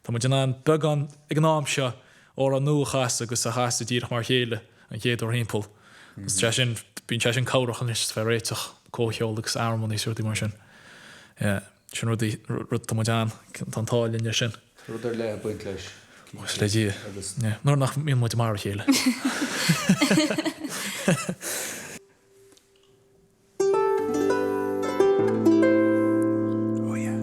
tá muid in ann beagán ag an am seo amhrán nua a chasadh agus a chasadh díreach mar a chéile an chéad uair thimpeall. Agus tá sé sin, bíonn sé sin cabhrach anois bheith réiteach comhcheol agus armóin is rudaí mar sin. Yeah, sin rudaí, rud tá muid an, tá an t-ádh linn leis sin. Tá rud ar leith ag baint leis. Buíochas le Dia. Yeah, nuair nach mbíonn muid ag marú a chéile. Oh yeah.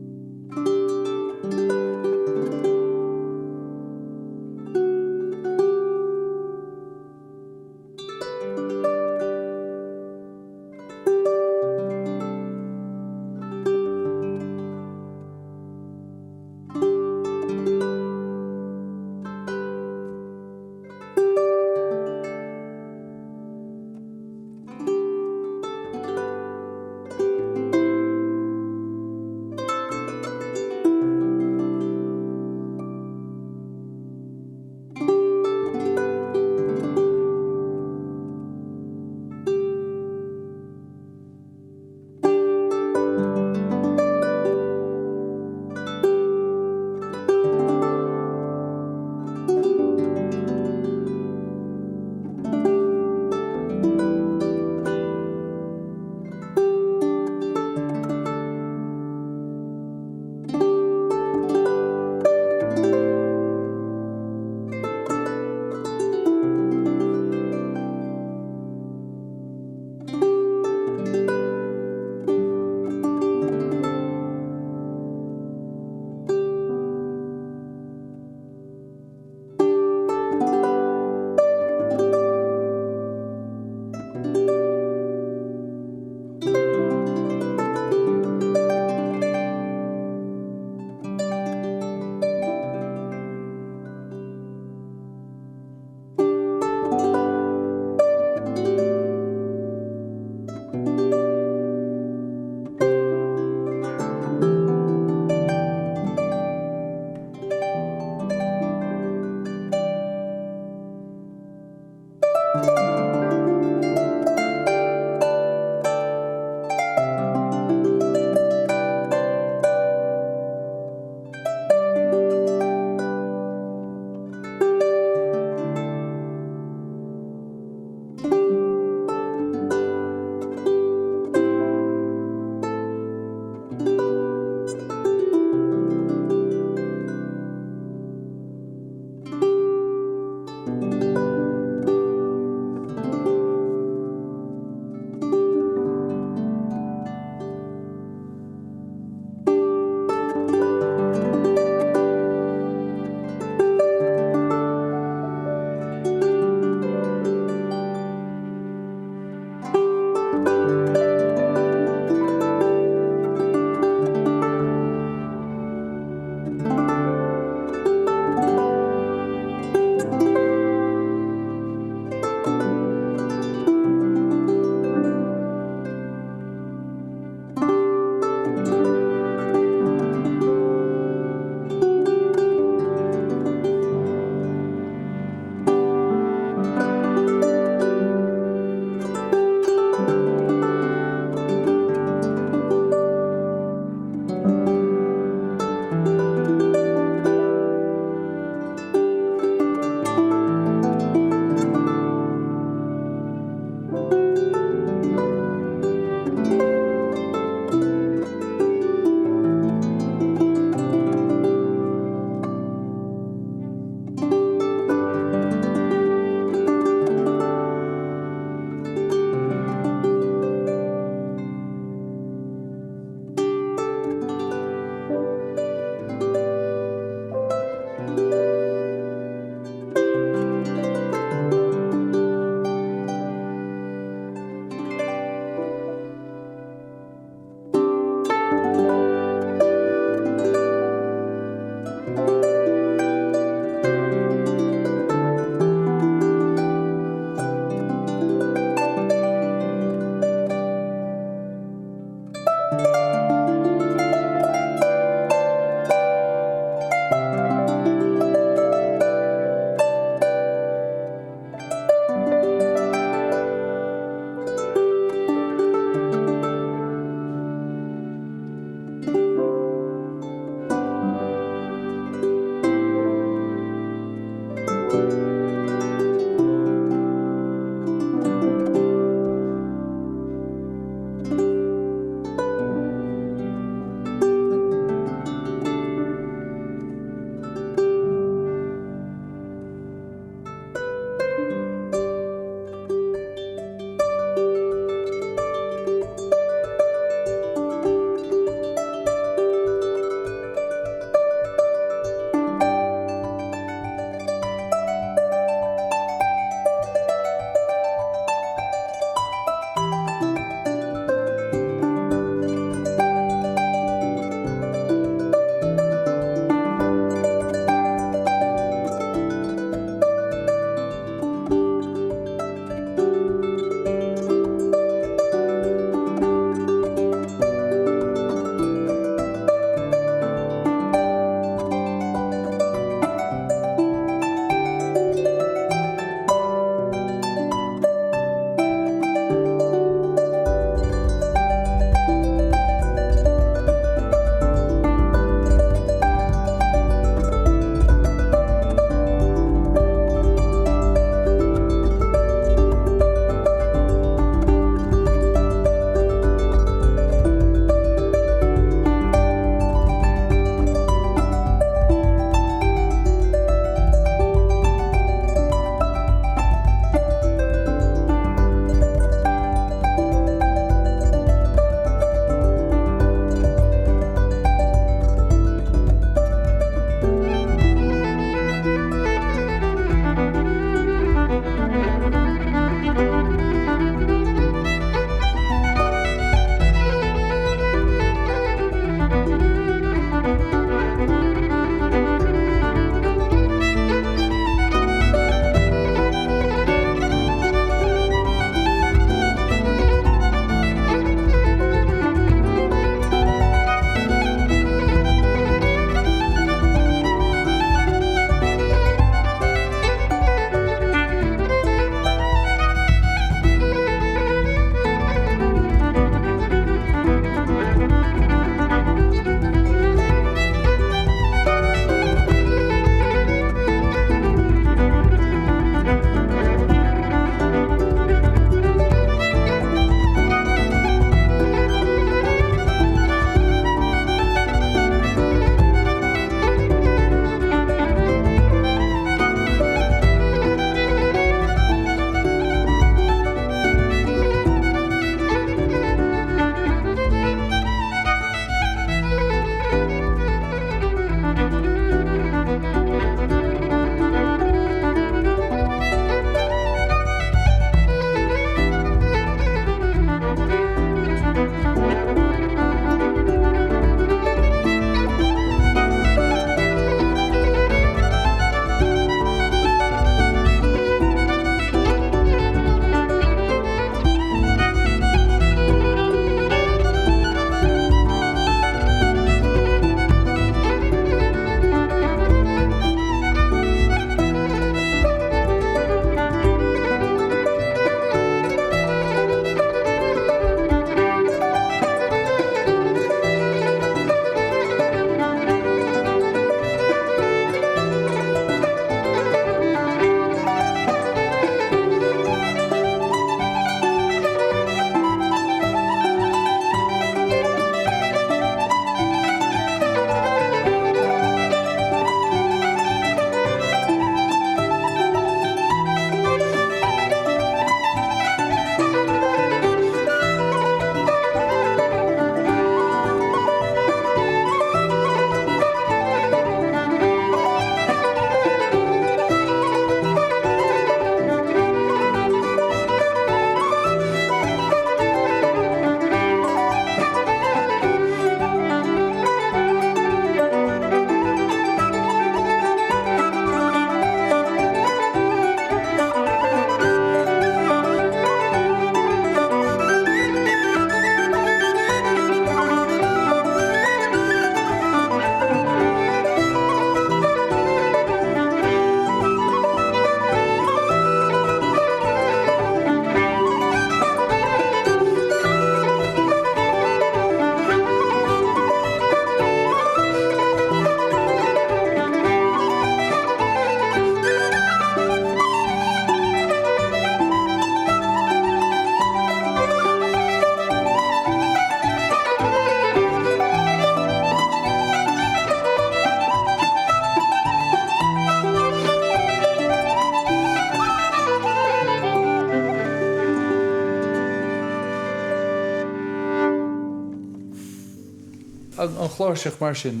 An chláirseach mar sin,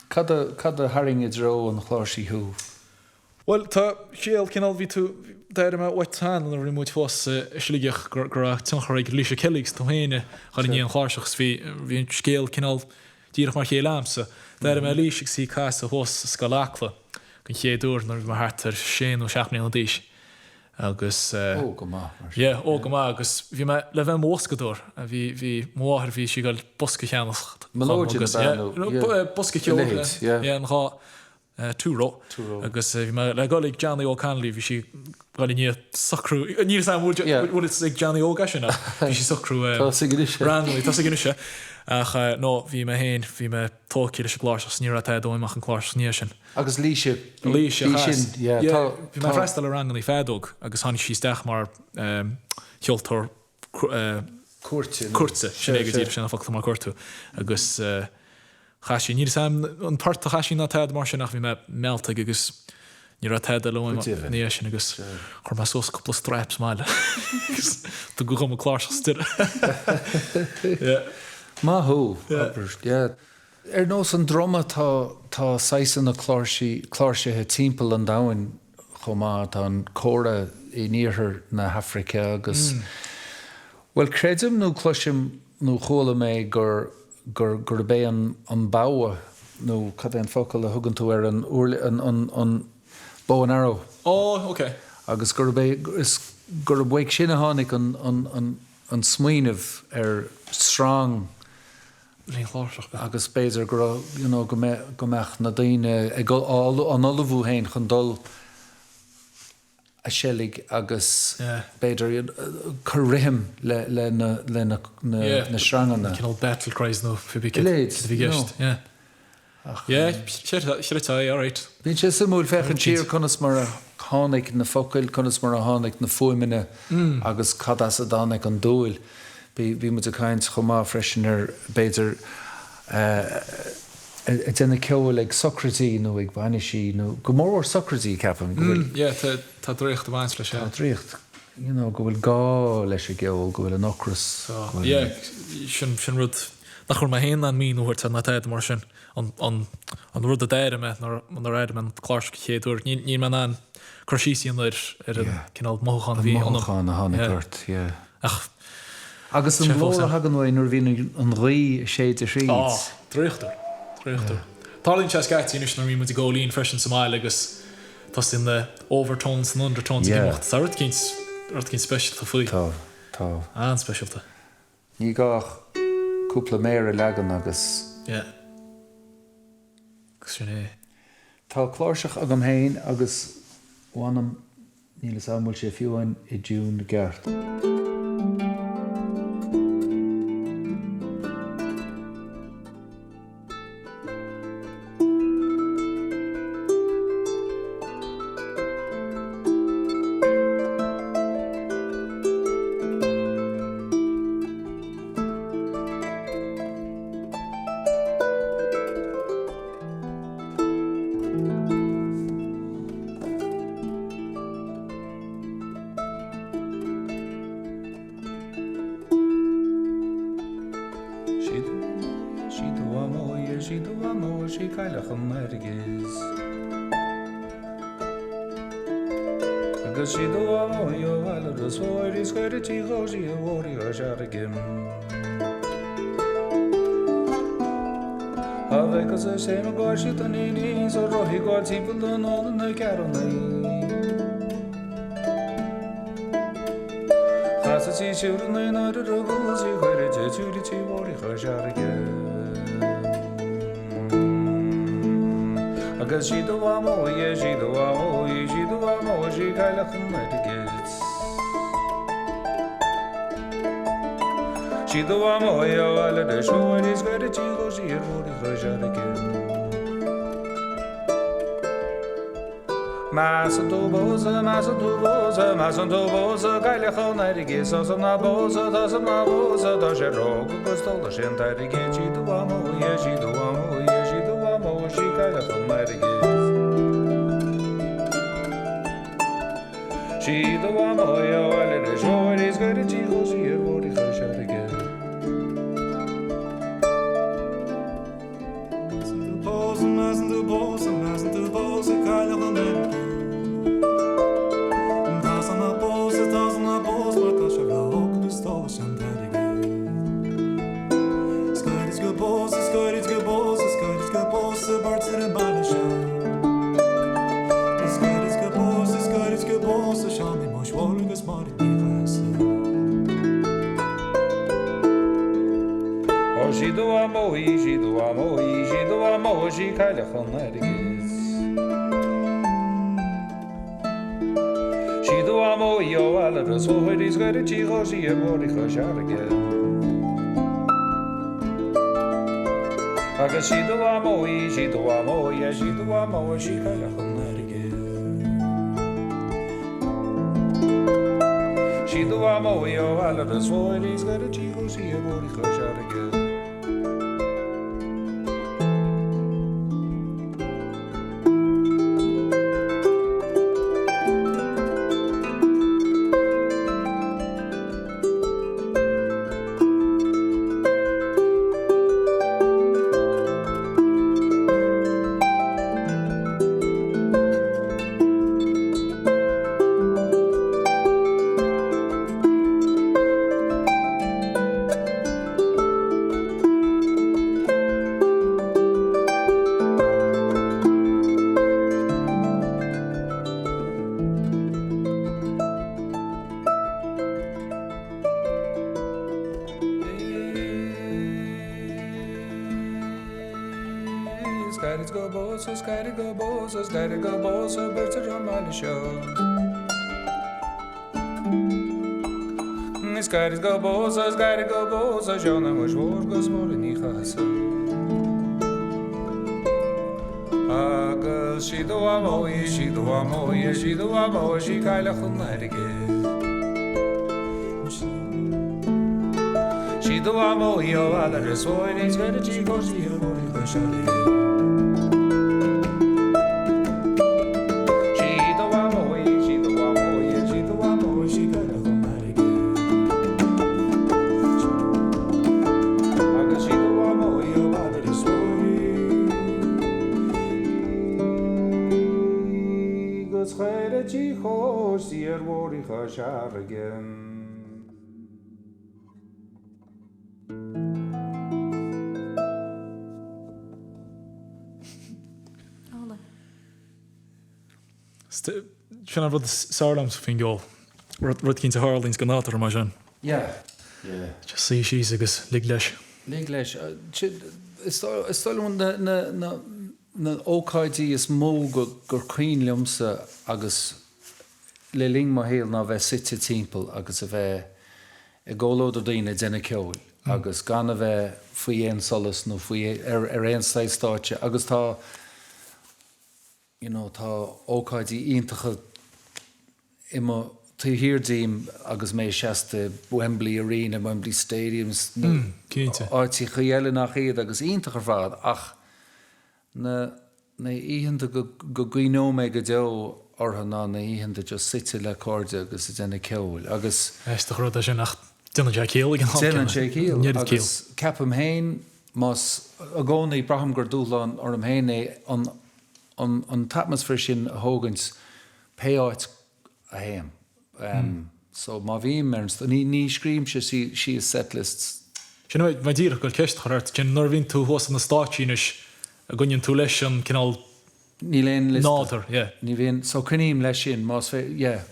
cad a, cad a tharraing i dtreo an chláirsigh thú? Bhuel, tá scéal cineál, bhí tú, d'airigh mé uait cheana nuair a bhí muid fós i Sligeach go raibh tionchar ag Laoise Kelly agus tú féin a dhul i ndiaidh an chláirseach agus bhí, bhí an scéal cineál díreach mar a chéile a'msa. D'airigh mé Laoise agus í ag casadh thuas i Scoil Acla den chéad uair nuair a bhí mé thart ar sé nó seacht mbliana d'aois agus. Óg go maith mar sin. Yeah, óg go maith agus bhí mé le bheith i mo bhoscadóir. Bhí, bhí mo mháthair, bhí sí ag dul bosca a cheannacht dhom agus, yeah, bosca ceoil, yeah, an dhá, Two row. Agus bhí mé le dhul ag Johnny Óg Connolly, bhí sí dhul i ndiaidh socrú, níl 'fhios a'm bhfuil bhfuil fhios ag Johnny Óg é sin ach bhí sí socrú Tá 'fhios aige anois é. ranganna, tá 'fhios aige anois é. Ach no, bhí mé féin, bhí mé tógtha leis an gcláirseach 's ní raibh tada uaim ach an cláirseach ina dhiaidh sin. Agus Laoise, Laoise, bhí sin, yeah, tá, bhí mé ag freastal ar ranganna feadóg agus tháinig sí isteach mar cheoltóir Cuairte. Cuairte, sin é go díreach, sin an focal atá mé ag cuartú. Agus chas sí, níl 'fhios a'm an port a chas sí ná tada mar sin ach bhí mé meallta aici agus ní raibh tada eile uaim ina dhiaidh sin agus chuir mé suas cúpla strap sa mbaile agus tugadh dhom an cláirseach sa deireadh. Yeah. Maith thú, abair, yeah. Ar nós an druma tá tá saghsanna cláirsí, cláirsithe timpeall an domhain chomh maith. Tá an kora in iarthar na hAfraice agus, bhuel creidim nó cloisim nó chuala mé gur gur gurb é an an bogha nó cad é an focal a thugann tú ar an an an an bow and arrow. Ó, ok. Agus gurb é is gurb uaidh sin a tháinig an an an an smaoineamh ar sreang Lena chláirseach. Agus b'fhéidir go raibh, you know, go mbeadh, go mbeadh na daoine ag, á n-ullmhú féin chun dul a seilg agus b'fhéidir cur rithim le, le na, le na, na sreanganna. Cineál battle cries nó pé bith cad a bhí i gceist, yeah. Yeah, chreidfeá é, alright. Bíonn sé suimiúil féachaint siar conas mar a tháinig na focail, conas mar a tháinig na fuaimeanna agus cad as a dtáinig an dúil. Bhí muid ag caint chomh maith freisin ar, b'fhéidir, ag déanamh ceoil ag socraidí nó ag bainisí nó go mórmhór socraidí, ceapaim, go bhfuil. Yeah, tá draíocht ag baint leis, yeah. Tá draíocht, you know, go bhfuil gá leis an gceol, go bhfuil an ocras, go bhfuil. Yeah, sin rud nach bhfuil mé féin in ann míniú a thabhairt air ná tada mar sin, an rud a d'airigh mé nuair a airigh mé an chláirseach an chéad uair, níl mé in ann cur síos a dhéanamh ar an cineál mothúchán a bhí ionam. An mothúchán a tháinig ort, yeah. Ach Agus an glór a thagann uaidh nuair a bhíonn an ghaoth ag séideadh thríd. Á, draíochtúil, draíochtúil. Tarlaíonn sé scaití anois nuair a bhíonn muid ag ól linn freisin sa mbaile agus tosaíonn na overtones and undertones ag imeacht. Tá rud eicínt, rud eicínt speisialta faoi. Tá, tá. An-speisialta. Ní gá ach cúpla méar a leagan agus. Yeah. Agus sin é. Tá cláirseach agam féin agus mh'anam níl fhios a'm bhfuil sé fiú amháin i dtiún gceart. Sí do mhamó í, sí do mhamó, sí cailleach an airgid. Agus sí do mhamó í ó bhaile Ros Mhóir is cuireadh tí Chóisí a mhór í ó seargaim. A bheith cosa sé mo gáir sí don iníon 's a rothaí gáil timpeall don ól na cearnaí. Chasadh sí siúd an aon uair a rugadh sí chuireadh de tsúile tí mhór í Chois Fharraige. Agus sí do mhamó í, sí do mhamó í, sí do mhamó í, sí cailleach an airgid. Sí do mhamó í ó bhaile de Shóir is cuireadh tí Chóisí ar mhór í Chois Fharraige. Measann tú pósadh, measann tú pósadh, measann tú pósadh cailleach an airgid, sásamh ná pósadh, sásamh ná pósadh, tá sé ró-óg agus d'ólfaidh sé an t-airgead, sí do mhamó í, sí do mhamó í, sí do mhamó í, sí cailleach an airgid. Sí do mhamó í ó bhaile na Seoir is cuireadh tí Chóisí ar bhóithre Chois Fharraige. mhamó í, sí do mhamó í, sí do mhamó í, sí cailleach an airgid. Sí do mhamó í ó Mhallaire 's mhóir í 's ghoirid sí dhó sí ar Mhóraí Chois Fharraige. Agus sí do mhamó í, sí do mhamó í, sí do mhamó í, sí cailleach an airgid. Sí do mhamó í ó Mhallaire 's mhóir í 's ghoirid sí dhó sí ar Mhóraí Chois Fharraige. Is gairid go bpósa, is gairid go bpósa, is gairid go bpósa beirt ar an mbaile seo. Is gairid go bpósa, is gairid go bpósa, Seán Shéamuis Mhóir 'gus Máire Ní Chathasaigh. Agus sí do mhamó í, sí do mhamó í, sí do mhamó í, sí cailleach an airgid. Sí do mhamó í ó Mhallaire 's mhóir í 's ghoirid sí dhó sí ar Mhóraí Chois Fharraige. Sí do mhamó í, sí do mhamó í, sí do mhamó í, sí cailleach an airgid. Agus sí do mhamó í ó Mhallaire 's mhóir í 'gus chuireadh sí chóistí ar Mhóraí Chois Fharraige. Sin an rud is fearr liomsa faoin gceol. Rud eicínt a tharlaíonns go nádúrtha mar sin. Yeah, yeah. Just suí síos agus lig leis. Lig leis. Is dóigh liom na na ócáidí is mó gur cuimhin liomsa agus le linn mo shaoil ná bheith suite timpeall agus a bheith i gcomhluadar daoine ag déanamh ceoil agus gan a bheith faoi aon solas nó faoi ar ar aon saghas stáitse agus tá you know tá ócáidí iontacha i mo taobh thiar díom agus mé seasta i Wembley Arena, Wembley Stadium, áiteacha eile nach iad agus iontach ar fad ach na Na oícheanta go gcuimhneoidh mé go deo orthu ná na hoícheanta just suite le cairde agus ag déanamh ceoil agus. Aisteach rud é sin ach déanann sé ciall ag an am céanna. Déanann sé ciall agus ceapaim féin más i gcónaí braithim gur dúshlán orm féin é an an an t-atmaisféar sin a thógaint pé áit a théim. So má bhím ar an ní ní scríobhaimse síos set lists. Sin é mé díreach ag goil ceist a chur ort, sin nuair a bhíonn tú thuas ar na stáitsí anois an gcoinníonn tú leis an cineál Níl aon liosta. nádúr, yeah. Ní bhíonn, so coinním leis sin más fé, yeah.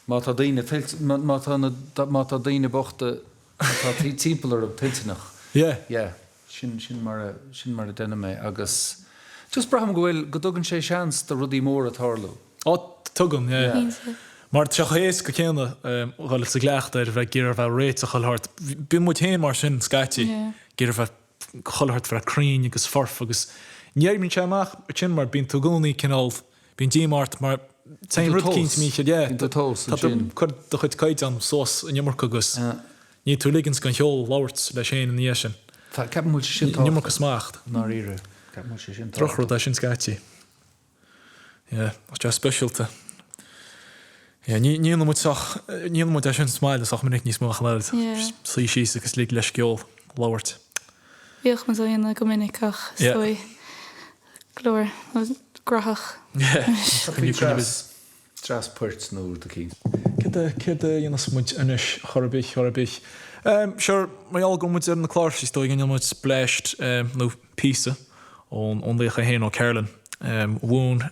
Má tá daoine toilt, má tá na, má tá daoine bochta atá timpeall orm toilteanach. Yeah. Yeah. Sin, sin mar a, sin mar a deinim é agus just braithim go bhfuil, go dtugann sé seans do rudaí móra tarlú. Ó, tugann, yeah. Cinnte. Mar tá sé chomh héasca céanna dhul sa gcleachtadh ar a bheith ag iarraidh a bheith réiteach chuile shórt. Bíonn muid féin mar sin scaití, ag iarraidh a bheith chuile shórt a bheith cruinn agus foirfe agus ní oibríonn sé amach ansin mar bíonn tú i gcónaí cineál, bíonn díomá ort mar téann rud eicínt mícheart, yeah. Bíonn tú tomhas ansin. Tá tú ag cur do chuid caighdeán suas an iomarca agus níl tú ag ligint don cheol labhairt leis féin ina dhiaidh sin. Tá, ceapaim go bhfuil sé sin tábhachtach. An iomarca smacht. I ndáiríre, ceapaim go bhfuil sé sin tábhachtach. Drochrud é sin scaití. Yeah, tá sé speisialta. Yeah, ní ní dhéanann muid sách, ní dhéanann muid é sin sa mbaile sách minic níos mó ach an oiread. Yeah. Just suí síos agus lig leis an gceol labhairt. Bhíodh muid á dhéanamh go minic ach is Yeah. dóigh go leor gnóthach. Yeah. Tá dreas, dreas poirt nó rud eicínt. Céard a, céard a dhéanfas muid anois, chor ar bith, chor ar bith. Um, sure, mar gheall go bhfuil muid ar na cláir, is dóigh go ndéanfaidh muid bleaist, um, nó píosa ón laoch é féin ó Carlin. Mhúin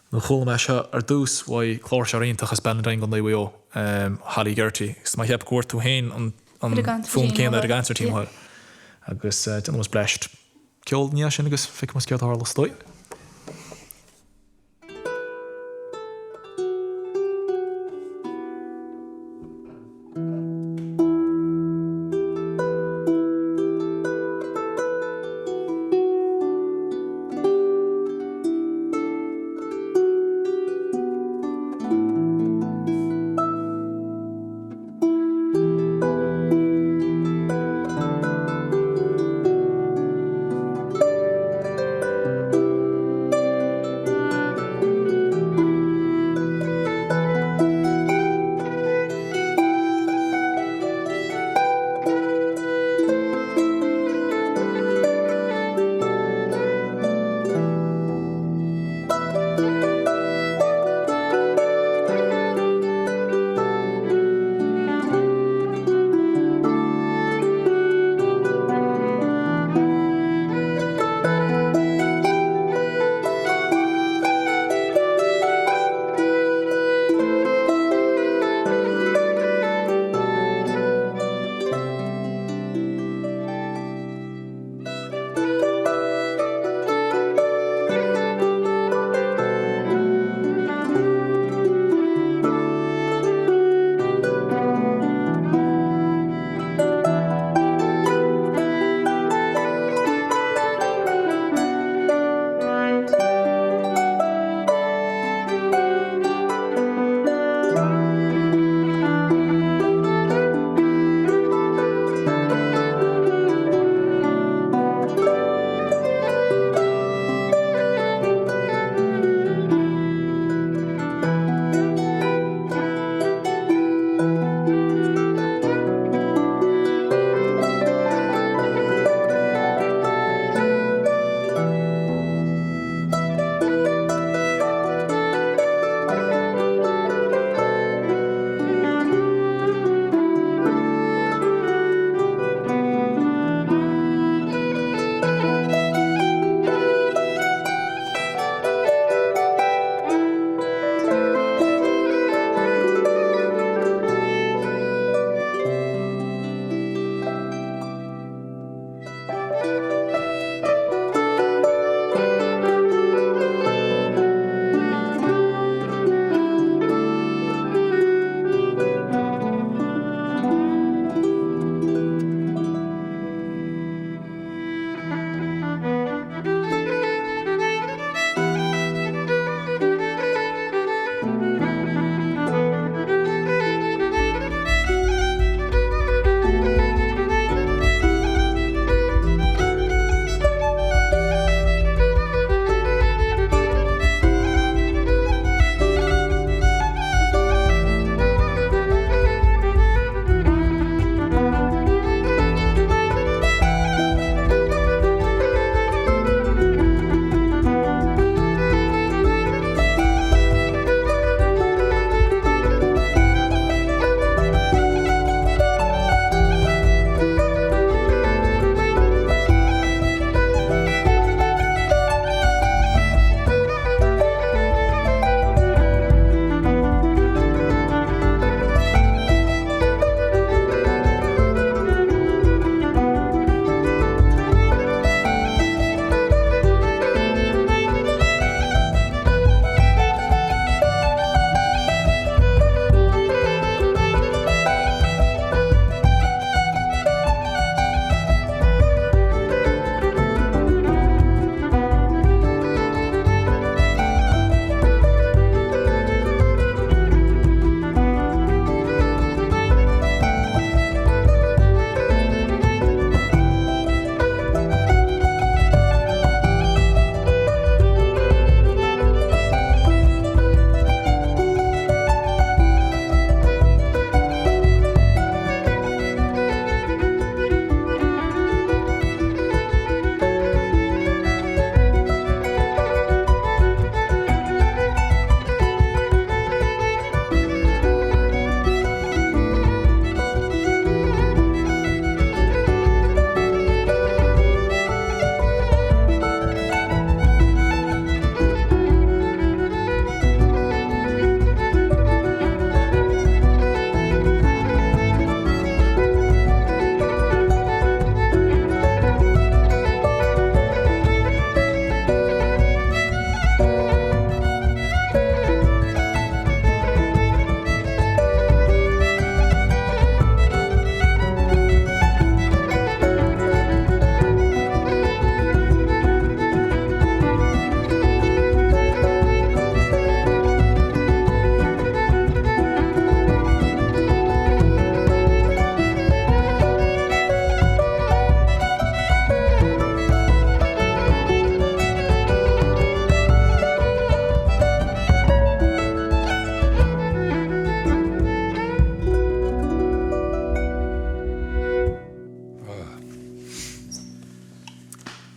nó chuala mé seo ar dtús uaidh cláirseoir iontach as Ballindine i gContae Mhaigh Eo, Holly Geraghty. Agus tá mé ag ceapadh go bhfuair tú féin an fonn céanna ar an gCancer Team, a Holly. Agus déanfaidh muid bleaist ceoil ina dhiaidh sin agus feicfidh muid céard a tharlós is dóigh.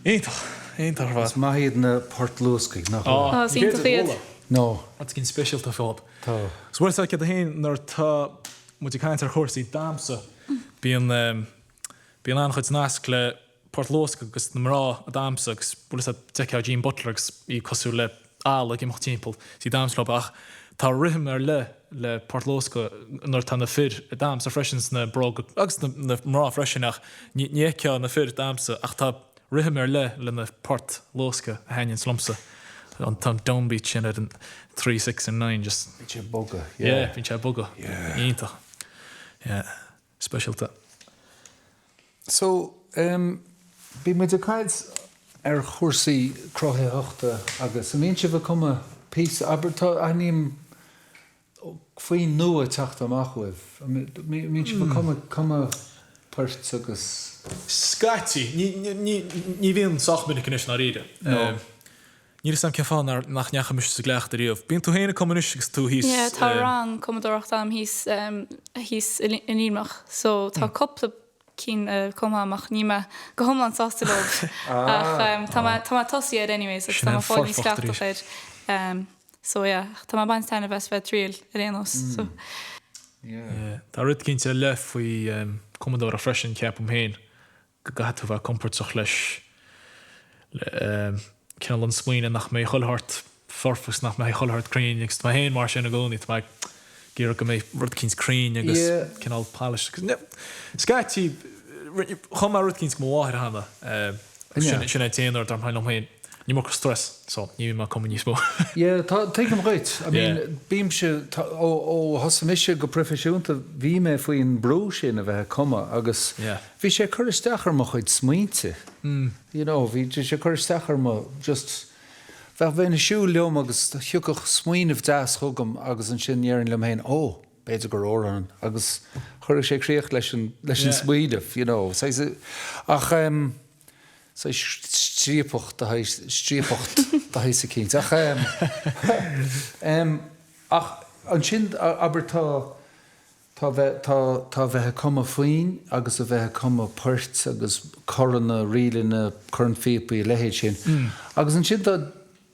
Iontach, iontach ar fad. Is maith iad na poirt luasctha, nach bhfuil? Á, is iontach iad. No. Rud éigin speisialta fúthu. Tá. So bhfuil a fhios agat féin nuair atá muid ag caint ar chúrsaí damhsa, bíonn, bíonn an-chuid nasc le port luasctha agus na mná ag damhsa agus bhfuil a fhios agat, d'fheicfeá Jean Butler agus í cosúil le eala ag imeacht timpeall is í ag damhsa leo ach tá rithim ar leith le port luasctha nuair atá na fir ag damhsa freisin sna bróga agus na mná freisin ach ní fheicfeá na fir ag damhsa ach tá rithim ar leith le na poirt luasctha a thaitníonns liomsa. An tá an downbeat sin ar an 3, 6 and 9 just. Bíonn sé ag bogadh, yeah. Yeah, bíonn sé ag bogadh. Yeah. Iontach. Yeah. Speisialta. So, em, bhí muid ag caint ar chúrsaí cruthaitheachta agus an mbíonn sibh ag cumadh píosa, abair, tá, aithním foinn nua ag teacht amach uaibh. An mbíonn sibh ag cumadh, cumadh poirt agus. Scaití. Ní, ní, ní bhíonn sách minic anois i ndáiríre. No. Níl 'fhios a'm cén fáth nár, nach ndeachaigh mise sa gcleachtadh riamh. Bíonn tú féin ag cumadh anois agus tú thíos. Yeah, tá rang cumadóireachta a'm thíos, thíos i Luimneach so tá cúpla cinn cumtha a'm ach níl mé go hiomlán sásta leo ach tá mé, tá mé ag tosaí air anyways agus tá mé ag fáil níos cleachtach air so yeah ach tá mé ag baint taitneamh as bheith ag triail ar aon nós so. Yeah. Tá rud eicínt ar leith faoi cumadóireacht freisin ceapaim féin. go gcaithfidh tú bheith compordach leis, le cineál an smaoineamh nach mbeidh chuile shórt foirfe agus nach mbeidh chuile shórt cruinn agus tá mé féin mar sin i gcónaí, tá mé ag iarraidh go mbeidh rud eicínt cruinn agus cineál polished agus scaití chum mé rud eicínt do mo mháthair cheana, sin é an t-aon uair dar liom féin. An iomarca stress so ní bhíonn mé ag cumadh níos mó. Yeah, tá, tuigim dhuit. I mean, bímse, tá, ó, ó thosaigh mise go proifisiúnta bhí mé faoin brú sin a bheith ag cumadh agus bhí sé ag cur isteach ar mo chuid smaointe. You know, bhí sé ag cur isteach ar mo, just, bheadh, bheinn ag siúl liom agus thiocfadh smaoineamh deas chugam agus ansin déarfainn liom féin, oh, b'fhéidir gur amhrán agus chuirfeadh sé críoch leis an, leis an smaoineamh, you know. Saghas, ach em. saghas striapach de shaghas, striapacht de shaghas eicínt. Ach em, ach ansin abair tá, tá bheith, tá, tá bheith ag cumadh foinn agus a bheith ag cumadh poirt agus coranna, ríleanna, cornphíopaí, a leithéid sin. Agus ansin tá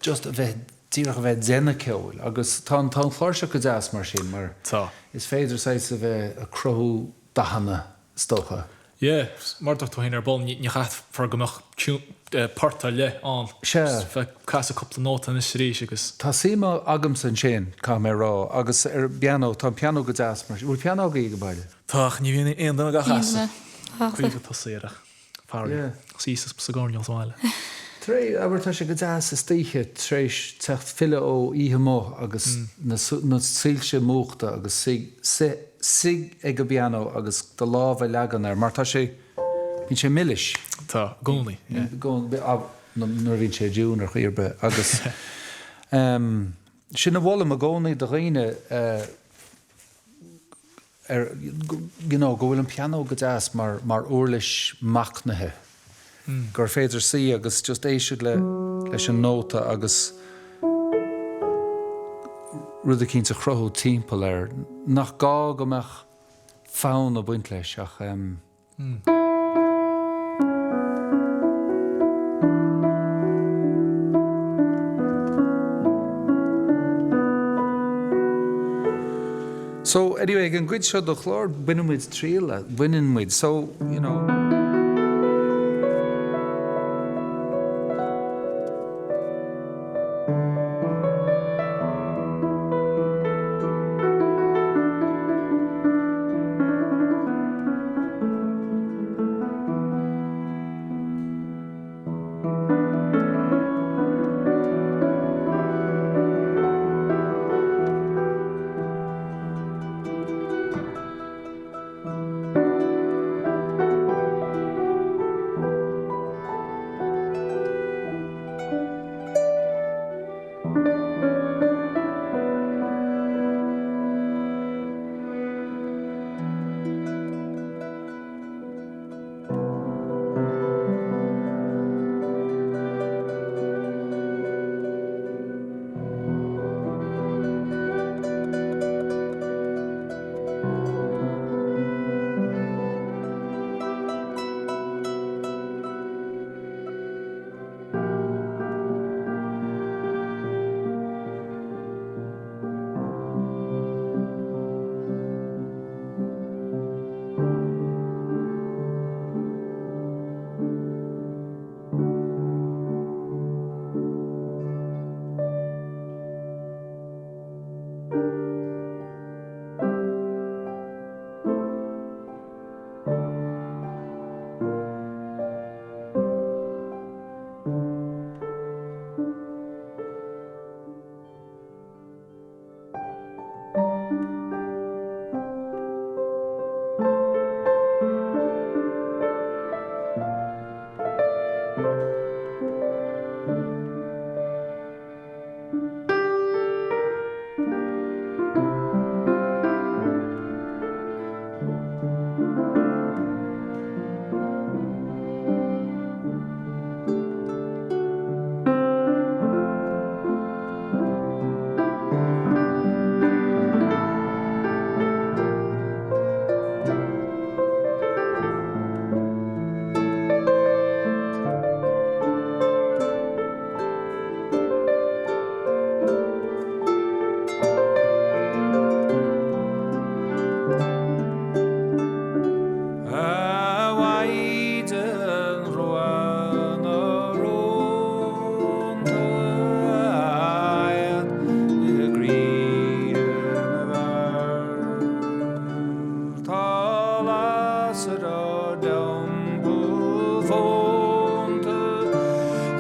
just a bheith, díreach a bheith ag déanamh ceoil agus tá an, tá an chláirseach go deas mar sin mar Tá. is féidir saghas a bheith ag cruthú dathanna is dócha. Yeah, mar a dúirt tú féin ar ball, ní chaithfear go mbeadh port ar leith ann. Sea. Just bheith ag casadh cúpla nóta anois arís agus. Tá suim agamsa ansin, caithfidh mé a rá, agus ar an bpianó, tá an pianó go deas mar sin. Bhfuil pianó agaibh ag an baile? Tá, ach ní bhíonn aon duine á chasadh. Caoimhe ag tosaí air ach. Faraor. Síos sa gcoirnéal sa bhaile. Tar éis, abair, tá sé go deas istoíche tar éis teacht filleadh ó oíche amuigh agus na soilse múchta agus suigh, suigh ag an bpianó agus do lámh a leagan air mar tá sé, bíonn sé milis. Tá, i gcónaí, yeah. I gcónaí, nuair a bhíonn sé i dtiún ar chaoi ar bith agus sin a mholaim i gcónaí do dhaoine, ar, you know, go bhfuil an pianó go deas mar, mar uirlis machnaithe, gur féidir suí agus just éisteacht le, leis an nóta agus rud eicínt a chruthú timpeall air, nach gá go mbeadh fonn ag baint leis ach em. So, anyway, ag an gcuid seo de chlár, baineann muid triail, baineann muid, so, you know.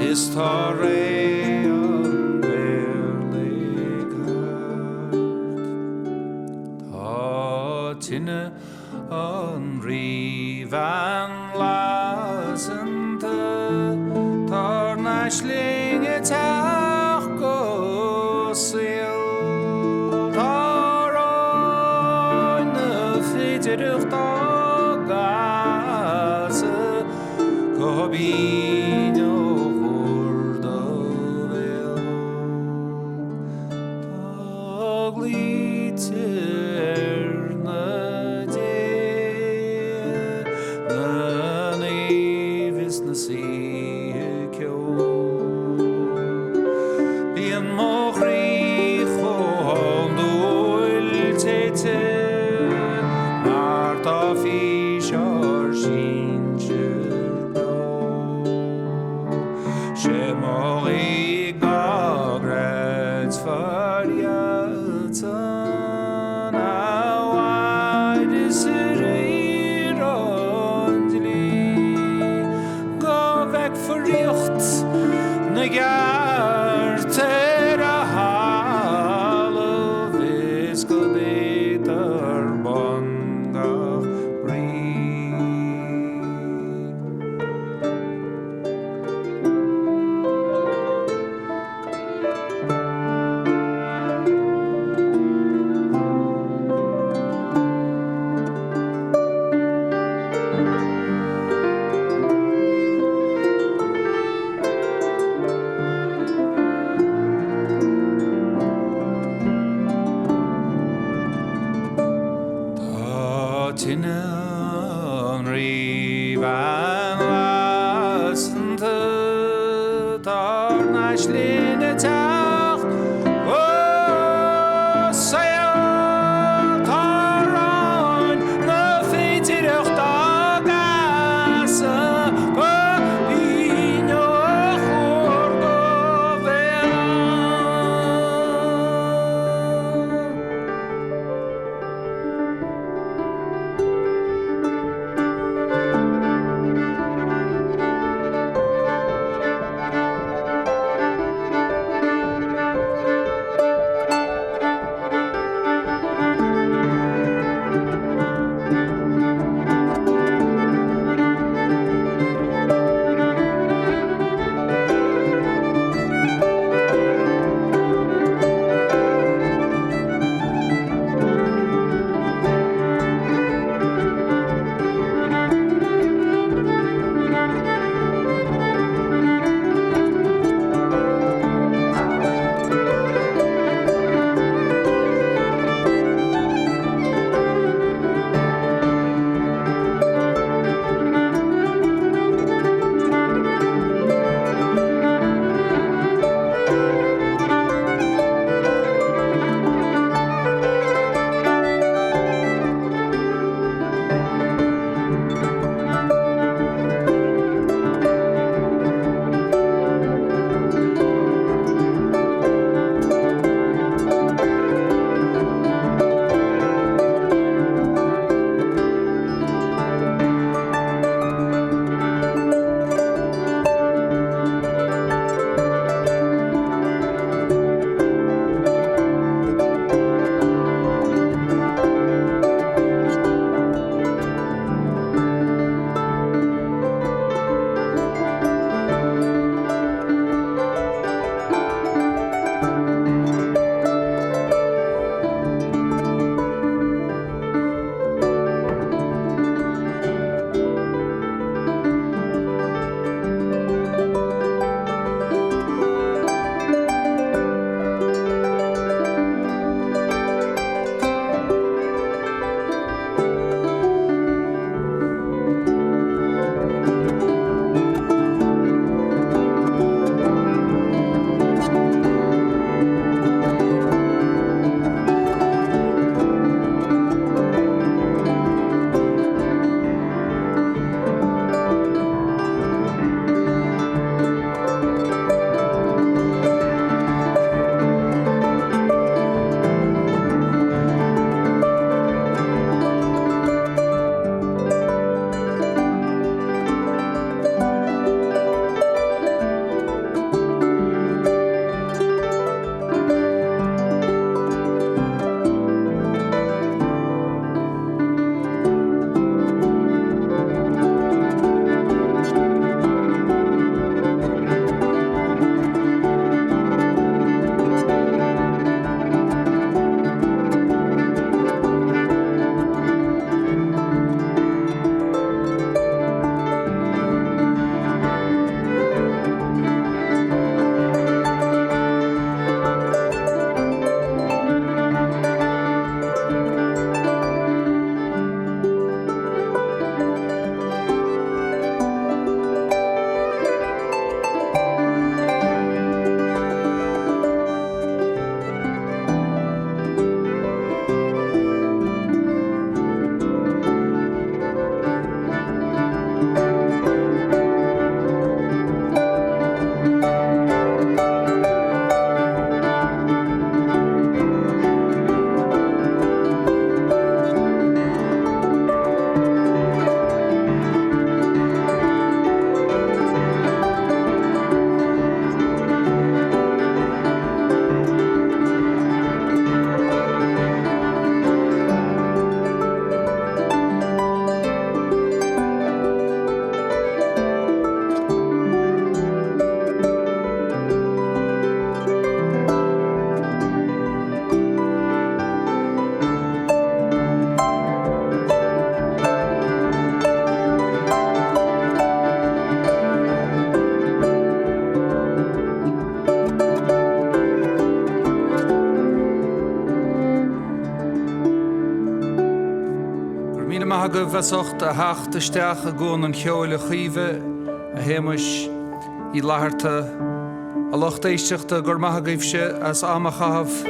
Is tá ré an Bhéarla thart. Tá tine an Ríbhean lasanta, Tá ár n-aisling ag teacht go saol. Tá ráin na féidireachta á gcasadh go binn ó ghiúr do bhéal. Tá glaoite ar na déithe, na naoimh is na saoithe ceoil. Bíonn mo chroí chomh hiondúil téite mar tá fís ár sinsear beo. 'Sé mo ghuí go gcreidfear iadsan a mhaireas i réir an dlí, go bhfeicfear ríocht na gceart ar an talamh is go dtéitear thar bun gach brí. Tá tine an Ríbhean lasanta, Tá ár n-aisling ag teacht go saol, Tá ráin na féidireachta á gcasadh go binn ó chuar go béal. raibh míle maith agaibh as ucht a theacht isteach i gCuan an Cheoil a Chaoimhe, a Shéamuis Uí Fhlatharta, a lucht éisteachta, go raibh maith agaibhse as am a chaitheamh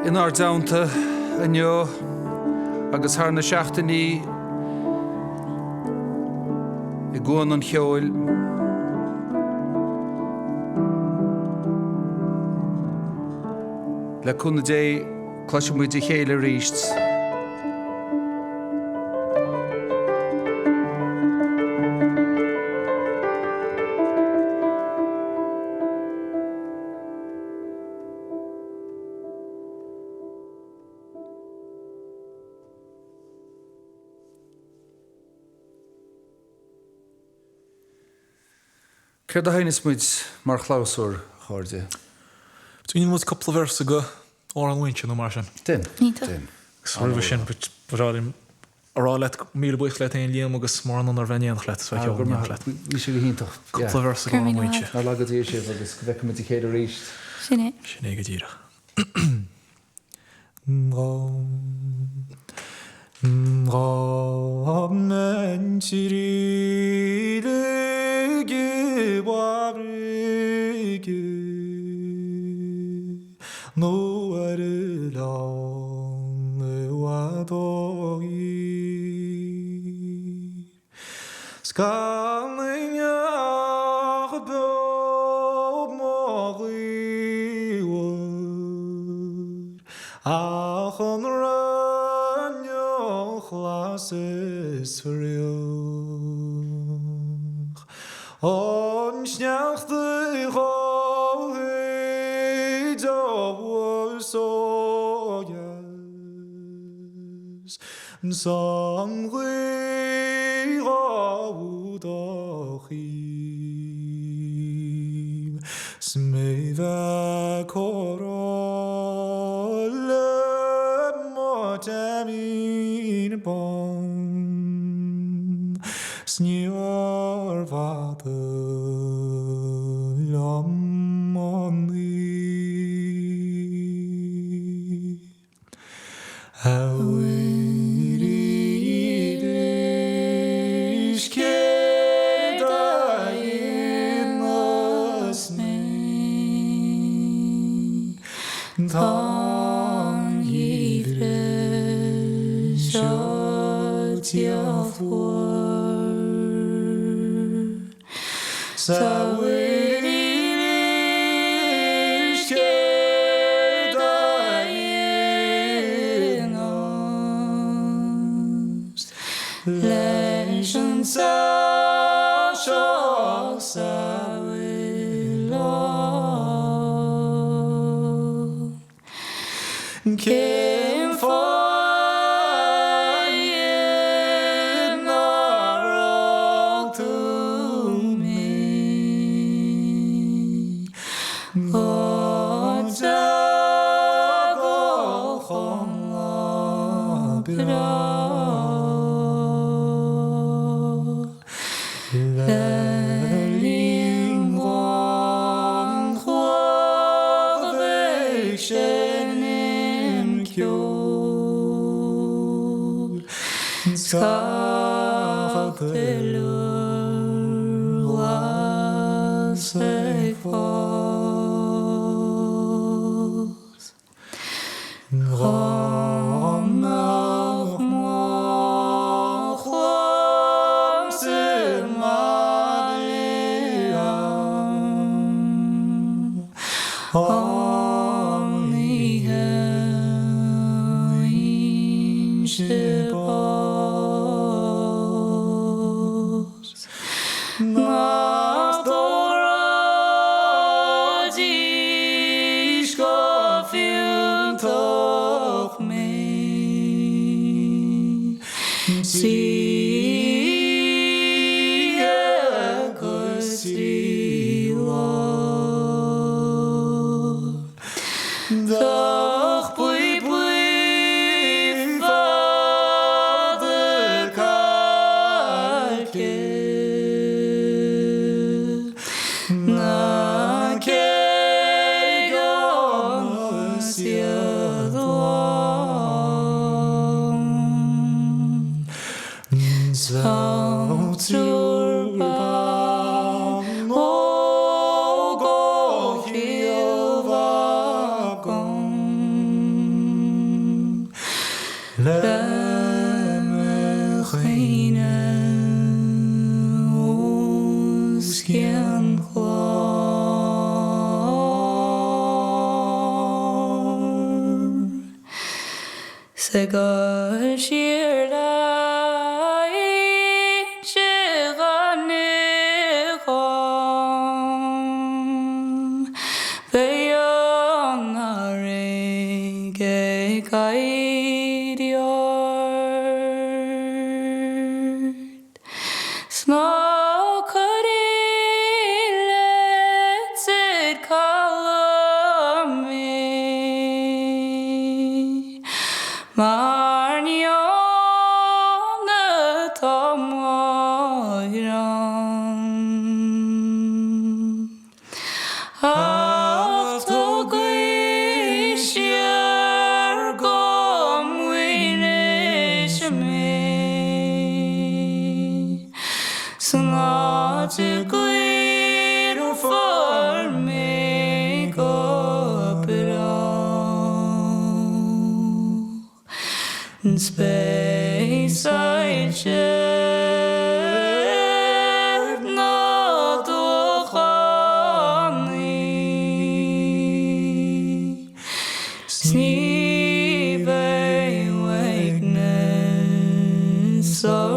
inár dteannta inniu agus thar na seachtainí i gCuan an Cheoil. Le cúnamh Dé, cloisfidh muid a chéile arís. Céard a sheinneas muid mar chlabhsúr, a chairde? Déanfaidh muid cúpla véarsa de Amhrán Mhuínse nó mar sin. Déan. Iontach. Déan. Agus roimhe sin, ba bhreá liom a rá leat míle buíochas leat féin, Liam, agus mór an onóir bheith in éineacht leat, is bheith ag ceol in éineacht leat. Bhí sé go hiontach. Cúpla véarsa de Amhrán Mhuínse. Nár laga Dia sibh agus go bhfeicfidh muid a chéile arís. Sin é. Sin é go díreach. Dá mbeinn tríd i bhfarraige nó ar oileán i bhfad ó thír. 'S gan aoinneach beo mo ghaobhar Ach an ghráinneach ghlas is fraoch An sneachta dhá shéideadh is ó dheas. 'S an ghaoth do chím 's mé bheith cóireáil le mo teaimín bán 's níorbh fhada liom an oíche. A Mhuire dhílis céard a dhéanfas mé? Tá an geimhreadh seo tíocht fuar. 'S a Mhuire dhílis céard a dhéanfas leis an saol seo 's a bhfuil ann? Cén fáth nár fhág tú mé? Go dtaga an lá breá. Le linn an chluiche ag seinm ceoil 's gach duilliúr glas ag fás. Dá mbeadh mo chlann sa mbaile ann an oíche bheinnse bás. Nach dtabharfaidís go fiúntach mé trí oíche agus trí lá. Dath buí buí fada cailce Na cé go is iad lán. Is bheadh triúr ban óg ó Chill Mhagáin le mo chaoineadh os cionn cláir. 'S ag gabháil siar le hInse Ghainimh dhom Beidh an fharraige ag éirí ort. 'S ná cuir i leitir caladh mé Mar ní ann atá mo dhream. Ach tugaigí siar go Muighnis mé San áit a gcaomhnófar mé go brách. 'S beidh soilse ar na dumhchannaí 'S ní bheidh uaigneas orm.